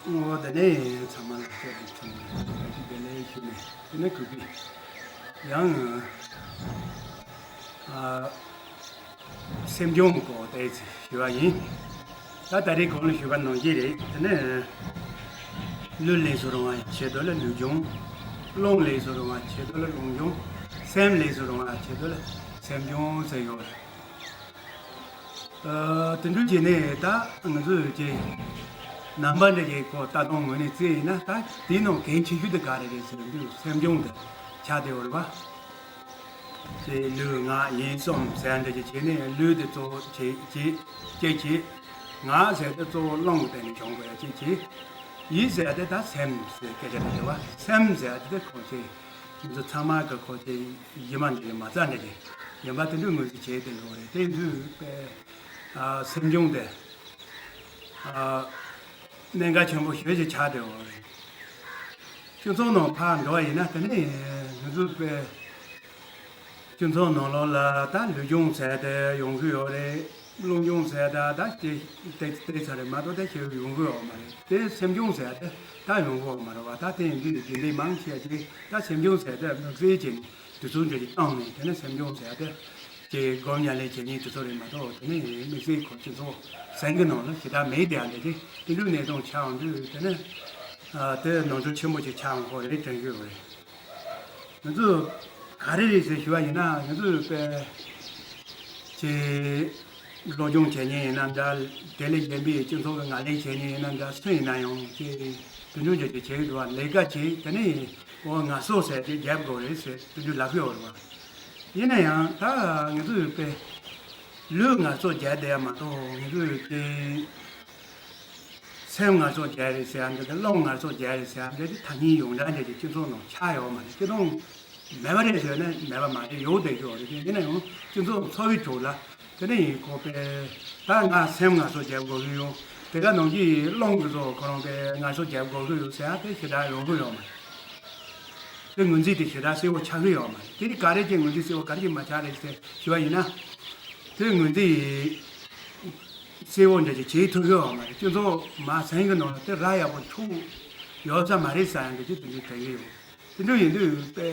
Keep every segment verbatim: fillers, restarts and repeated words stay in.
བསྔོ་བ་དེ་ནས་ཚང་མ་ལ་བསྐྱར་དུ་ཚང་མ་བདེ་ལེགས་ཞུ་ནས་དེ་ནས་གུས་པས་ཡང་ཨ་སེམས་སྦྱོང་སྐོར་ཏོག་ཙམ་ཞུ་བ་ཡིན། ད་ད་རེས་གོང་ལ་ཞུས་པ་ནང་བཞིན་རེད། དེ་ནས་ལུས་ལེགས་སུ་རུང་བ་ཆེད་དུ་ལ་ལུས་སྦྱོང་། རླུང་ལེགས་སུ་རུང་བ་ཆེད་དུ་ལ་རླུང་སྦྱོང་། སེམས་ལེགས་སུ་རུང་བ་ཆེད་དུ་ལ་སེམས་སྦྱོང་ཟེར་ཡོད་རེད། ཨ་དེ་འདྲ་བྱས་ནས་ད་ང་ཚོས་ཀྱི་ནང་པ་འདྲ་ཞིག་གོ་ལྟ་སྟངས་ངོས་ནས་བརྩིས་ཡིན་ན། ད་དེའི་ནང་གལ་ཆེ་ཤོས་དེ་ག་རེ་རེད་ཟེར་དུས་སེམས་སྦྱོང་དེ་ཆགས་བསྡད་ཡོད་རེད་པ། ཅེས་ལུས་ངག་ཡིད་གསུམ་ཟེར་འདྲ་ཅིག་བྱས་ནས་ལུས་དེ་གཙོ་བོ་བྱེད་བྱེད་བྱེད་བྱེད། ངག་ཟེར་དེ་གཙོ་བོ་རླུང་གི་སྟེང་ནས་བྱུང་དགོས་ཡ་ཅིག་བྱེད། ཡིད་ཟེར་དེ་ད་སེམས་ཟེར་སྐད་ཆ་དེ་རེད་བ། སེམས་ཟེར་དེ་ཁོ་ཅིག་ང་ཚོ་ཚང་མ་གི་ཁོ་ཅིག་གཞི་མ་འདྲ་ཅིག་མ་རྩ་འདྲ་ཅིག་ཡིན་པ་དེ་འདྲ་ངོས་འཛིན་བྱས་ཏེ་འགྲོ་རེད། དེ་དུས་པའི་ཨ་སེམས་བྱུང་དེ་ཨ་གནད་འགག་ཆེན་པོ་ཞེ་ཅིག་ཆགས་བསྡད་ཡོད་རེད། སྤྱི་ཚོགས་ནང་ཕར་འགྲོ་བ་ཡིན་ན་དེ་ནས་ང་ཚོ་པའི་སྤྱི་ཚོགས་ནང་ལོགས་ལ་ད་ལུས་སྦྱོང་ཟེར་དེ་ཡོང་གི་ཡོད་རེད། རླུང་སྦྱོང་ཟེར་ད་ད་དེ་དེ་དེ་ཚ་རེད་མ་གཏོགས་དེ་ཞིག་ཡོང་གི་ཡོད་མ་རེད། དེ་སེམས་སྦྱོང་ཟེར་དེ་ད་ཡོང་གི་ཡོད་མ་རེད་བ། ད་དེ་ཡིན་དུས་རྒྱུན་ལྡན་མང་ཆེ་ཅིག་ད་སེམས་སྦྱོང་ཟེར་དེ་དམིགས་བསལ་གྱི་དུས་ཚོད་འདྲ་ཞིག་བཏང་ནས་དེ་ནས་སེམས་སྦྱོང་ཟེར་དེ་ཀྱི་སྒོམ་ཉལ་ལེ་བྱེད་མཁན་དེ་ཚོ་རེད་མ་གཏོགས་དེ་ནས་དམིགས་བསལ་ཁོ་སྤྱི་ཚོགས་ཟན་གྱི་ནང་ལ་ཞེ་དྲག་མེད་དེ་ཡང་འདྲ་ཅིག་དེ་འདྲའི་གནས་སྟངས་ཆགས་ཡོང་དུས་དེ་ནས་དེ་ནོར་འཁྲུལ་ཆེན་པོ་ཅིག་ཆགས་ཡོང་ཁོ་རེད་དྲན་གྱི་ཡོད་རེད། ང་ཚོས་ག་རེ་རེད་ཟེར་ཞུ་བ་ཡིན་ན། ང་ཚོས་དཔེ་ཅིག་སློབ་སྦྱོང་བྱེད་མཁན་ཡིན་ན་འདྲ། དེ་ལས་གཞན་པའི་སྤྱི་ཚོགས་ཀྱི་ངག་ལེན་བྱེད་མཁན་ཡིན་ན་འདྲ། སུ་ཡིན་ན་ཡང་ཅིག་དེ་འདྲ་ཅིག་ཅིག་བྱེད་ཀྱི་འདུག་བ། ལས་ཀ་བྱེད་དེ་ནས་འོ་ངལ་གསོ་ཟེར་ཅིག་རྒྱབ་དགོས་རེད་ཟེར་དེ་འདྲ་ལབ་ཀྱི་ཡོད་རེད་བ། ཡིན་ན་ཡང་ད་ང་ཚོས་དཔེ་ལུས་ངལ་གསོ་རྒྱག་བསྡད་ཡ་མ་གཏོགས་ང་ཚོས་ཅིག་སེམས་ངལ་གསོ་རྒྱག་རེད་ཟེར་ཡ་འདི་དང་རླུང་ངལ་གསོ་རྒྱག་རེད་ཟེར་ཡ་འདི་དེ་ཐ་སྙད་ཡོངས་གྲགས་འདྲ་ཅིག་སྤྱི་ཚོགས་ནང་ཆགས་ཡོད་མ་རེད། སྤྱི་ཚོགས་མེད་པ་རེད་ཟེར་ན་མེད་པ་མ་རེད། ཡོད་བསྡད་ཀྱི་ཡོད་རེད། ཡིན་ན་ཡང་སྤྱི་ཚོགས་འཚོ་བའི་ཁྲོད་ལ་དེ་ནས་ཡིན་ཁོ་པས་ད་ང་སེམས་ངལ་གསོ་རྒྱག་དགོས་ཀྱི་ཡོད། དེ་ག་ནང་བཞིན་རླུང་གི་བཟོ་ཁོ་རང་པས་ངལ་གསོ་རྒྱག་དགོས་ཀྱི་ཡོད་ཟེར་ཡ་དེ་ཞེ་དྲག་ཡོང་གི་ཡོད་མ་རེད། དེ་ངོས་འཛིན་དེ་ཞེ་དྲག་གསལ་པོ་ཆགས་ཀྱི་ཡོད་མ་རེད། དེ་ག་རེ་ཅིག་ངོས་འཛིན་གསལ་པོ་ག་རེ་ཅིག་མ་ཆགས་རེད་ཟེར་ཞུ་བ་ཡིན་ན། དེ་ངོས་འཛིན་གསལ་པོ་འདྲ་ཅིག་བྱེད་ཐུབ་ཀྱི་ཡོད་མ་རེད། སྤྱི་ཚོགས་མ་ཟིན་གྱི་ནང་ལ་དེ་ར་ཡག་པོ་ཐུག་ཡོད་ས་མ་རེད་ཟེར་ཡང་འདྲ་ཅིག་དེ་འདྲ་དྲན་གྱི་ཡོད། དེ་འདྲ་ཡིན་དུས་དཔེ་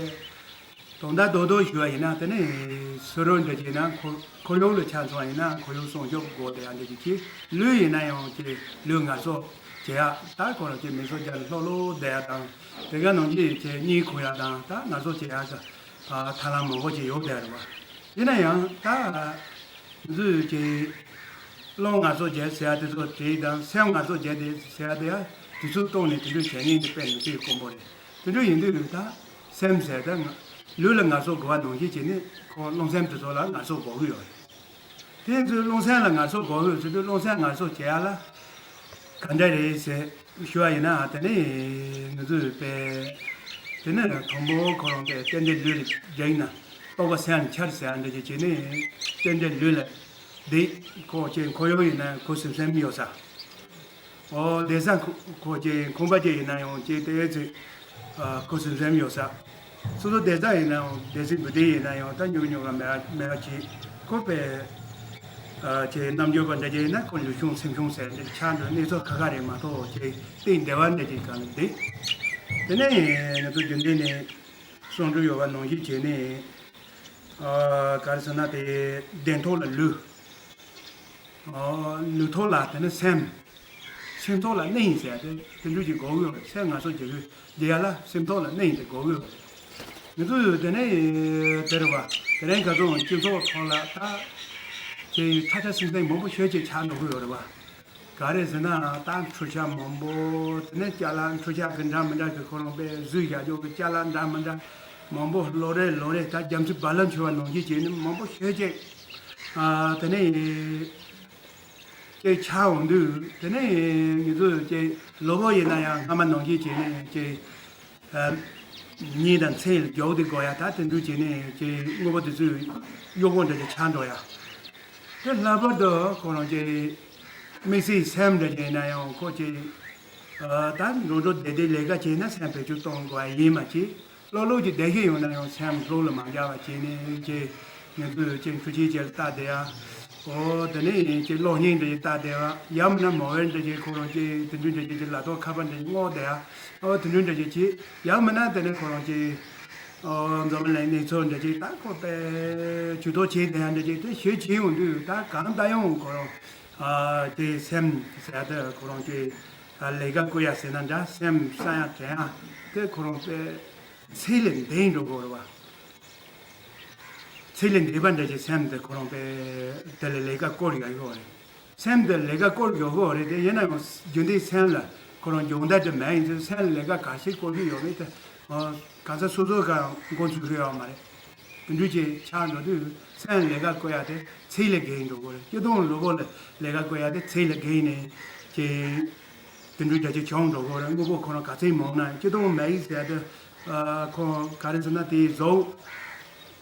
དོན་དག་རྡོག་རྡོག་ཞུ་བ་ཡིན་ན། དེ་ནས་སུ་རུ་འདྲ་ཅིག་ན་ཁོར་ཁོར་ཡུག་ལ་ཆ་མཚོན་པ་ཡིན་ན་ཁོར་ཡུག་སྲུང་སྐྱོབ་དགོས་དེ་ཡང་འདྲ་ཅིག་བྱེད། ལུས་ཡིན་ན་ཡང་ཅིག་ལུས་ངལ་གསོ་བྱེད་ཡ། ད་ཁོ་རང་ཅིག་མི་ཚོ་རྒྱ་ལྷོག་ལྷོག་བསྡད་ཡ་དང་། དེ་ག་ནང་བཞིན་ཅིག་གཉིད་ཁུག་ཡ་དང་ད་ངལ་གསོ་བྱེད་ཡ་ས་ཐབས་ལམ་མང་པོ་ཅིག་ཡོད་བསྡད་རེད་བ། ཡིན་ན་ཡང་ད་ང་ཚོས་ཀྱི་རླུང་ངལ་གསོ་བྱེད་ཟེར་ཡ་དེ་ཚོ་དེ་དང་སེམས་ངལ་གསོ་བྱེད་དེ་ཟེར་ཡ་དེ་ཡང་དུས་ཚོད་བཏང་ནས་དེ་འདྲ་བྱེད་མཁན་དེ་དཔེ་མི་སྲིད་དཀོན་པོ་རེད། དེ་འདྲ་ཡིན་དུས་ད་སེམས་ཟེར་ད་ང་ལུས་ལ་ངལ་གསོ་དགོས་པ་ནང་བཞིན་བྱས་ནས་ཁོ་རླུང་སེམས་དེ་ཚོ་ལ་ངལ་གསོ་དགོས་ཀྱི་ཡོད་རེད། དེ་ཚོའི་རླུང་སེམས་ལ་ངལ་གསོ་དགོས་ཀྱི་ཡོད་ཟེར་དུས་རླུང་སེམས་ངལ་གསོ་བྱེད་ཡ་ལ་ག་འདྲ་རེད་ཟེར་ཞུ་བ་ཡིན་ན། དེ་ནས་ང་ཚོས་དཔེ་དེ་ནས་དང་པོ་ཁོ་རང་དེ་རྟེན་འབྲེལ་ལུས་ལ་བསྒྲིགས་ན་རྟོགས་པ་སེམས་ལ་འཆར་ཟེར་ཡ་འདྲ་ཅིག་བྱས་ནས་རྟེན་འབྲེལ་ལུས་ལ་བསྒྲིགས། ཁོ་ཅིག་ཁོར་ཡུག་ཡིན་ན་ཁུ་སིམ་སིམ་ཡོད་ས། ཨོ་བསྡད་ས་ཁོ་ཁོ་ཅིག་ཁང་པ་ཅིག་ཡིན་ན་ཡང་ཅིག་ཏོག་ཙམ་ཨ་ཁུ་སིམ་སིམ་ཡོད་ས། སོ་སོ་བསྡད་ས་ཡིན་ན་ཡང་བསྡད་སའི་སྒུག་སྡེ་ཡིན་ན་ཡང་ད་ཉུག་ཉུག་ལ་མེད་མེད་པ་ཅིག་ཁོ་པས་ཨ་ཅིག་རྣམ་འགྱུར་བ་འདྲ་ཅིག་ཡིན་ན་ཁོ་ལུས་ཆུང་སེམས་ཆུང་ཟེར་འདྲ་ཆགས་འགྲོ། གནས་ཚུལ་ཁག་ཁག་རེད་མ་གཏོགས་ཅིག་སྟེང་བདེ་བ་འདྲ་ཅིག་གང་ལ་བསྡད། དེ་ནས་ང་ཚོ་རྒྱུན་ལྡན་ནས་གསུང་གྲོས་ཡོད་པ་ནང་བཞིན་བྱས་ནས་ཨ་ག་རེ་ཟེར་ན་དེ་གདན་ཐོག་ལ་ལུས། ཨོ་ལུས་ཐོག་ལ་དེ་ནི་སེམས། སེམས་ཐོག་ལ་གནས་ཡིན་ཟེར་ཏེ་དེ་འདྲ་ཅིག་དགོས་ཀྱི་ཡོད་རེད། སེམས་ང་ཚོ་རྒྱལ་པོའི་རྒྱལ་ཡ་ལ་སེམས་ཐོག་ལ་གནས་ཡིན་དེ་དགོས་ཀྱི་ཡོད་རེད། ང་ཚོ་ཡོད་དེ་ནས་དེ་རེད་བ། དེ་རིང་ཁ་སང་སྤྱི་ཚོགས་ཐོག་ལ་ད་ཅིག་ཁྲ་ཁྲ་སིང་སིང་མང་པོ་ཤོད་ཅིག་ཆགས་འགྲོ་གི་ཡོད་རེད་བ། ག་རེ་ཟེར་ན་ད་འཕྲུལ་ཆས་མང་པོ་དེ་ནས་ཅ་ལག་འཕྲུལ་ཆས་གི་འདྲ་མི་འདྲ་གི་ཁོ་རང་པས་བཟོས་བཞག་རྒྱུ་གི་ཅ་ལག་འདྲ་མི་འདྲ་མང་པོ་ལོ་རེ་ལོ་རེ་ད་རྒྱ་མཚོའི་རྦ་རླབས་འཕྱུར་བ་ནང་བཞིན་བྱས་ནས་མང་པོ་ཤོད་ཅིག་ཨ་དེ་ནས་ཅིག་ཆགས་འོང་དུས་དེ་ནས་ང་ཚོས་ཅིག་ལོ་པོ་ཡིན་ན་ཡང་སྔ་མ་ནང་བཞིན་བྱས་ནས་ཅིག་ཨ་ཉིན་དང་མཚན་ལ་རྒྱག་དེ་དགོས་ཡ། ད་དེ་འདྲ་བྱས་ནས་ཅིག་དངོས་པོ་དེ་ཚོས་གཡོག་པོ་འདྲ་ཅིག་ཆགས་འགྲོ་ཡ། དེ་ལྷག་པར་དུ་ཁོ་རང་ཅིག་དམིགས་བསལ་སེམས་འདྲ་ཅིག་ཡིན་ན་ཡང་ཁོ་ཅིག་ཨ་ད་འགྲོ་འགྲོ་བསྡད་བསྡད་ལས་ཀ་བྱས་ན་སེམས་བེད་སྤྱོད་གཏོང་དགོས་ཡ་ཡིན་མ་ཅིག་ལྷོད་ལྷོད་ཀྱི་བསྡད་ཤེས་ཡོང་ན་ཡང་སེམས་ལྷོད་ལ་མ་འཇགས་པ་བྱས་ནས་ཀྱི་ང་ཚོས་ཅིག་འཕྲུལ་ཆས་ཅིག་ལ་ལྟ་བསྡད་ཡ། ཨོ་དེ་ནས་ཡིན་གྱི་གློག་བརྙན་འདྲ་ཞིག་ལྟ་བསྡད་ཡ། ཡང་མིན་ན་མོ་བེལ་འདྲ་ཞིག་ཁོ་རང་གི་དེ་འདྲ་འདྲ་ཞིག་གི་ལག་ཐོག་ཁ་པར་འདྲ་ཞིག་སྔོག་བསྡད་ཡ། ཨོ་དེ་འདྲ་འདྲ་ཞིག་བྱེད། ཡང་མིན་ན་དེ་ནས་ཁོ་རང་གི་ཨོ་འཛམ་བུ་གླིང་གནས་ཚུལ་འདྲ་ཞིག་ད་ཁོ་པས་ཇུས་གཏོགས་བྱེད་བསྡད་ཡ་འདྲ་ཞིག་དེ་ཞུ་བྱེད་ཡོང་དུས། ད་གང་ལྟར་ཡང་ཁོ་རང་ཨ་དེ་སེམས་ཟེར་ཡ་དེ་ཁོ་རང་གི་ཨ་ལས་ཀ་བསྐུལ་ཡ་ཟེར་ན་འདྲ། སེམས་གསང་ཡ་དྲན་ཡ་དེ་ཁོ་རང་པས་ཚེ་ལས་འདས་འགྲོ་དགོས་རེད་བ། ཚེ་ལས་འདས་པ་འདྲ་ཞིག་སེམས་དེ་ཁོ་རང་པས་དེ་ལ་ལས་ཀ་བསྐུལ་ཡོད་ཡོད་རེད། སེམས་དེ་ལས་ཀ་བསྐུལ་ཡོད་ཡོད་རེད། དེ་ཡིན་ན་ཡང་རྒྱུན་ལྡན་སེམས་ལ་ཁོ་རང་སྦྱོང་བརྡར་དེ་མེད་ཡིན་ཚེ་སེམས་ལ་ལས་ཀ་ག་ཤེད་བསྐུལ་གྱི་ཡོད་མེད་དེ་ག་ས་སོ་སོ་ག་མགོ་འཚོས་ཀྱི་ཡོད་མ་རེད། དེ་འདྲ་ཅིག་ཆགས་འགྲོ་དུས་སེམས་ལས་ཀ་བསྐུལ་ཡ་དེ་ཚེ་ལས་འགལ་འགྲོ་གི་རེད། སྐྱིད་སྡུག་ལུས་པོ་ལ་ལས་ཀ་བསྐུལ་ཡ་དེ་ཚེ་ལས་འགལ་ནས་ཀྱི། དེ་འདྲ་རྒྱ་ཆེ་བྱུང་འགྲོ་གི་རེད། དངོས་པོ་ཁོ་རང་ག་ཚད་མང་ན་སྐྱིད་སྡུག་མེད་ཡིན་ཟེར་དུས། ཨ་ཁོ་ག་རེ་ཟེར་ན་དེའི་གཟུགས་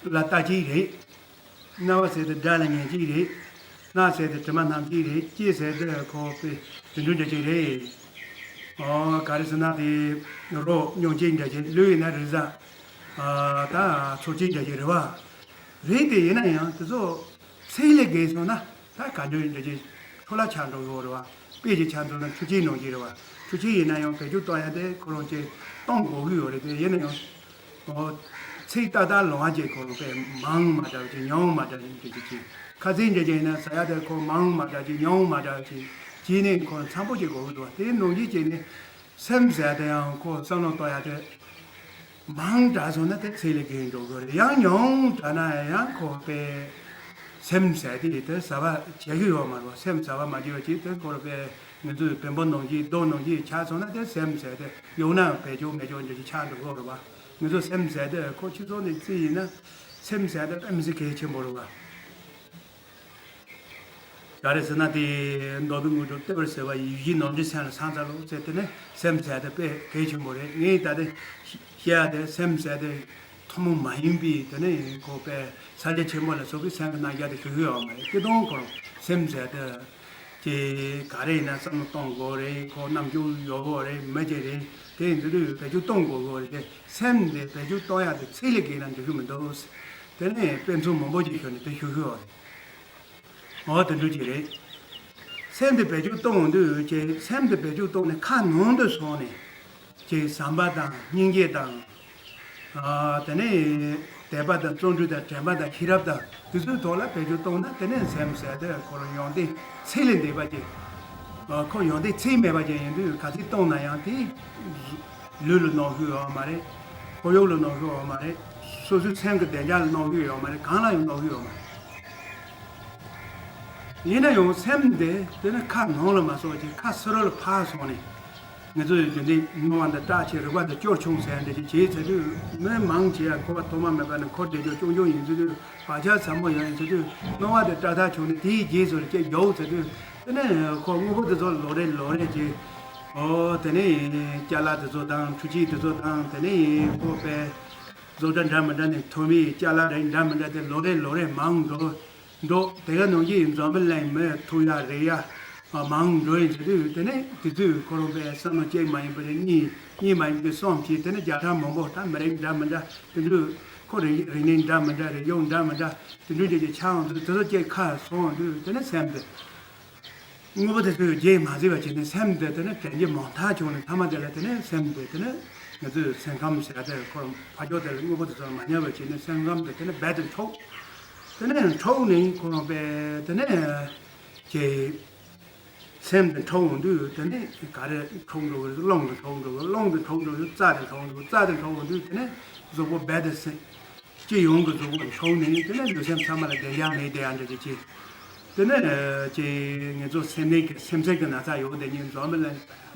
ལ་ལྟ་གི་རེད། རྣ་བ་ཟེར་དུས་སྒྲ་ལ་ཉན་གི་རེད། སྣ་ཟེར་དུས་དྲི་མ་སྣོམ་གི་རེད། ལྕེ་ཟེར་དུས་ཁོ་པའི་དེ་འདྲ་འདྲ་ཅིག་རེད། ཨོ་ག་རེ་ཟེར་ན་དེ་རོ་མྱོང་བྱེད་འདྲ་ཅིག་ལུས་ཡིན་ན་རེག་བྱ། ཨ་ད་ཚོར་བྱེད་འདྲ་ཅིག་རེད་བ། རེད་དེ་ཡིན་ན་ཡང་དེ་ཚོ་ཚེ་ལས་འགལ་སོང་ན་ད་ག་འདྲ་འདྲ་ཅིག་འཕྲོ་བརླག་ཆགས་འགྲོ་གི་རེད་བ། དཔེ་ཅིག་ཆ་མཚོན་ན་འཕྲུལ་ཆས་ནང་བཞིན་རེད་བ། འཕྲུལ་ཆས་ཡིན་ན་ཡང་བེད་སྤྱོད་གཏོང་ཡ་དེ་ཁོ་རང་ཅིག་གཏོང་དགོས་ཀྱི་ཡོད་རེད་དེ། ཡིན་ན་ཡང་ཨོ་ཚིག་ཏག་ཏག་ལོང་བ་ཅིག་ཁོ་རང་དཔེ་མང་མ་འདྲ་བ་ཅིག་ཉུང་མ་འདྲ་ཅིག་ཅིག་ཅིག་ཅིག་ཁ་ཚིག་འདྲ་ཅིག་ཡིན་ན་ཟ་ཡ་དེ་ཁོ་མང་མ་འདྲ་ཅིག་ཉུང་མ་འདྲ་ཅིག་བྱས་ནས་ཁོ་རང་འཚམ་པོ་ཅིག་དགོས་ཀྱི་འདུག་དེ་ནང་བཞིན་བྱས་ནས་སེམས་ཟེར་དེ་ཡང་ཁོ་བསམ་བློ་གཏོང་ཡ་དེ། མང་དྲགས་སོང་ན་དེ་ཚེ་ལས་འགལ་འགྲོ་གི་རེད། ཡང་ཉུང་དྲགས་ན་ཡང་ཁོ་པའི་སེམས་ཟེར་དེ་དེ་ཟ་བ་བྱེད་ཀྱི་ཡོད་མ་རེད། སེམས་ཟ་བ་མ་བྱེད་པ་ཅིག་དེ་ཁོ་རང་པའི་ང་ཚོའི་བེམ་པོ་ནང་བཞིན་རྡོ་ནང་བཞིན་ཆགས་སོང་ན་དེ་སེམས་ཟེར་དེ་ཡོང་ན་བེད་སྤྱོད་མེད་སྤྱོད་འདྲ་ཞིག་ཆགས་འགྲོ་གི་རེད་བ། ང་ཚོ་སེམས་ཟེར་དེ་ཁོ་སྤྱི་ཚོགས་ནས་རྩིས་ཡིན་ན་སེམས་ཟེར་དེ་དཔེ་མི་སྲིད་གལ་ཆེན་པོ་རེད་བ། ག་རེ་ཟེར་ན་དེ་མདོ་སྡེ་དངོས་གྲུབ་ལྟེ་བར་གསལ་བ་ཡིད་བཞིན་ནོར་འདྲའི་སེམས་ལ་སངས་རྒྱས་ལོ་ཟེར་དེ་ནི་སེམས་ཟེར་དེ་དཔེ་གལ་ཆེན་པོ་རེད། ངས་ད་དེ་བཤད་ཡ་དེ་སེམས་ཟེར་དེ་ཐུན་མོང་མ་ཡིན་པའི་དེ་ནི་ཁོ་པའི་ས་ཆ་ཆེན་པོ་ལ་སོགས་པའི་སེམས་ཀྱི་རྣམ་གཞག་དེ་ཞུ་གི་ཡོད་མ་རེད། སྤྱིར་བཏང་ཁོ་རང་སེམས་ཟེར་དེ་ཅེས་ག་རེ་ཡིན་ན་བསམ་བློ་གཏོང་དགོས་རེད། ཁོ་རྣམ་འགྱུར་ཡོད་དགོས་རེད། མི་ཅིག་རེད། དེ་ཡིན་དུས་བེད་སྤྱོད་གཏོང་དགོས་དགོས་རེད་དེ། སེམས་དེ་བེད་སྤྱོད་གཏོང་ཡ་དེ་ཚེ་ལས་འགལ་ན་འགྲིག་གི་མི་འདུག་དེ་ནས་དཔེ་མཚོན་མང་པོ་ཅིག་ཞུས་ནས་དེ་ཞུ་གི་ཡོད་རེད། འོ་དེ་འདྲ་ཅིག་རེད། སེམས་དེ་བེད་སྤྱོད་གཏོང་འོང་དུས་ཀྱི་སེམས་དེ་བེད་སྤྱོད་གཏོང་ནས་ཁ་ནང་དུ་སོང་ནས་ཀྱི་བསམ་པ་དང་སྙིང་རྗེ་དང་། ཨ་དེ་ནས་དད་པ་དང་བརྩོན་འགྲུས་དང་དྲན་པ་དང་ཤེས་རབ་དང་དེ་ཚོའི་ཐོག་ལ་བེད་སྤྱོད་གཏོང་ན་དེ་ནས་སེམས་ཟེར་དེ་ཁོ་རང་ཡོན་ཏན་ཚད་ལས་འདས་པ་ཅིག་ཨ་ཁོ་ཡོན་ཏན་ཚད་མེད་པ་ཅིག་ཡིན་དུས་ག་ཚོད་གཏོང་ན་ཡང་དེ་ལུས་ལ་གནོད་ཤུགས་ཡོད་མ་རེད། ཁོར་ཡུག་ལ་གནོད་ཤུགས་ཡོད་མ་རེད། སོ་སོའི་སེམས་ཀྱི་བདེ་འཇགས་ལ་གནོད་ཤུགས་ཡོད་མ་རེད། གང་ལ་ཡང་གནོད་ཤུགས་ཡོད་མ་རེད། ཡིན་ན་ཡང་སེམས་དེ་དེ་ནི་ཁ་ནང་ལ་མ་སོང་ཅིག་ཁ་ཕྱི་རོལ་ལ་ཕར་སོང་ནས། ང་ཚོ་ཡི་རྒྱུན་ལྡན་སྨྲ་བ་འདི་སྐྲག་ཆེ་རིག་པ་འདི་སྐྱོར་ཆུང་ཟེར་འདྲ་ཅིག་བྱས་ཚར་དུས་མི་མང་ཆེ་བ་འཁོར་བ་ཐོག་མ་མེད་པ་ནས་འཁོར་བསྡད་རྒྱུ་རྐྱང་རྐྱང་ཡིན་ཚར་དུས་བག་ཆགས་ཟབ་མོ་ཡོད་ཡིན་ཚར་དུས་སྨྲ་བ་འདི་སྐྲག་ཐག་ཆོད་ནས་དེའི་རྗེས་སུ་སྐྱེ་རྒྱུག་ཚར་དུས་དེ་ནས་ཁོ་དངོས་པོ་འདི་ཚོ་ལོ་རེ་ལོ་རེ་ཅིག་ཨོ་དེ་ནས་ཅ་ལག་འདི་ཚོ་དང་འཕྲུལ་ཆས་འདི་ཚོ་དང་དེ་ནས་ཁོ་པའི་བཟོ་གྲྭ་འདྲ་མི་འདྲ་ནས་ཐོན་པའི་ཅ་ལག་རིགས་འདྲ་མི་འདྲ་དེ་ལོ་རེ་ལོ་རེ་མང་འགྲོ། འགྲོ། དེ་ག་ནང་བཞིན་འཛམ་བུ་གླིང་མི་ཐུག་ཡ་རེག་ཡ་མང་འགྲོ་ཡིན་ཟེར་དུས་དེ་ནས་དེ་དུས་ཁོ་རང་པའི་བསམ་བློ་གཅིག་མ་ཡིན་པ་རེད། གཉིས་གཉིས་མ་ཡིན་པའི་གསུམ་བྱས་དེ་ནས་བརྒྱ་ཕྲག་མང་པོ་ད་མི་རིགས་འདྲ་མི་འདྲ་དེ་འདྲ་ཁོ་རིག་རིག་གནས་འདྲ་མི་འདྲ་རིག་གཞུང་འདྲ་མི་འདྲ་དེ་འདྲ་ཅིག་ཅིག་ཆགས་འོང་དུས་དེ་ཚོ་གཅིག་ཁ་སོང་དུས་དེ་ནས་སེམས་དེ་དངོས་པོ་དེ་ཚོའི་རྗེས་མ་གཟིགས་པ་བྱས་ནས་སེམས་དེ་དེ་ནས་དྲན་རྒྱུ་མང་ཐག་བྱུང་ནས་མཐའ་མ་དེ་ལ་དེ་ནས་སེམས་དེ་དེ་ནས་ང་ཚོས་སེམས་ཁམས་ཟེར་ཡ་དེ་ཁོ་རང་ཕར་ཕྱོགས་དེ་ལ་དངོས་པོ་དེ་ཚོ་ལ་མ་ཉར་བ་བྱས་ནས་སེམས་ཁམས་དེ་དེ་ནས་རྦད་དེ་འཕྲོག་དེ་ནས་འཕྲོག་ནས་ཁོ་རང་པས་དེ་ནས་ཀྱི་སེམས་དེ་འཕྲོག་འོང་དུས་དེ་ནས་ག་རེ་འཕྲོག་འགྲོ་གི་རེད། རླུང་དེ་འཕྲོག་འགྲོ་གི་རླུང་དེ་འཕྲོག་འགྲོ་གི་རྩ་དེ་འཕྲོག་འགྲོ་གི་རྩ་དེ་འཕྲོག་འོང་དུས་དེ་ནས་གཟུགས་པོ་རྦད་དེ་སེམས་སྤྱི་ཡོངས་ཀྱི་གཟུགས་པོ་འཕྲོག་ནས་དེ་ནས་ལུས་སེམས་ཚང་མ་ལ་བདེ་འཇགས་མེད་བསྡད་ཡ་འདྲ་ཅིག་བྱས། དེ་ནས་ཀྱི་ང་ཚོ་སེམས་ནད་ཀྱི་སེམས་ཚད་ཀྱི་ན་ཚ་ཡོད་དེ་ཉིད་འཛོམས་ལ་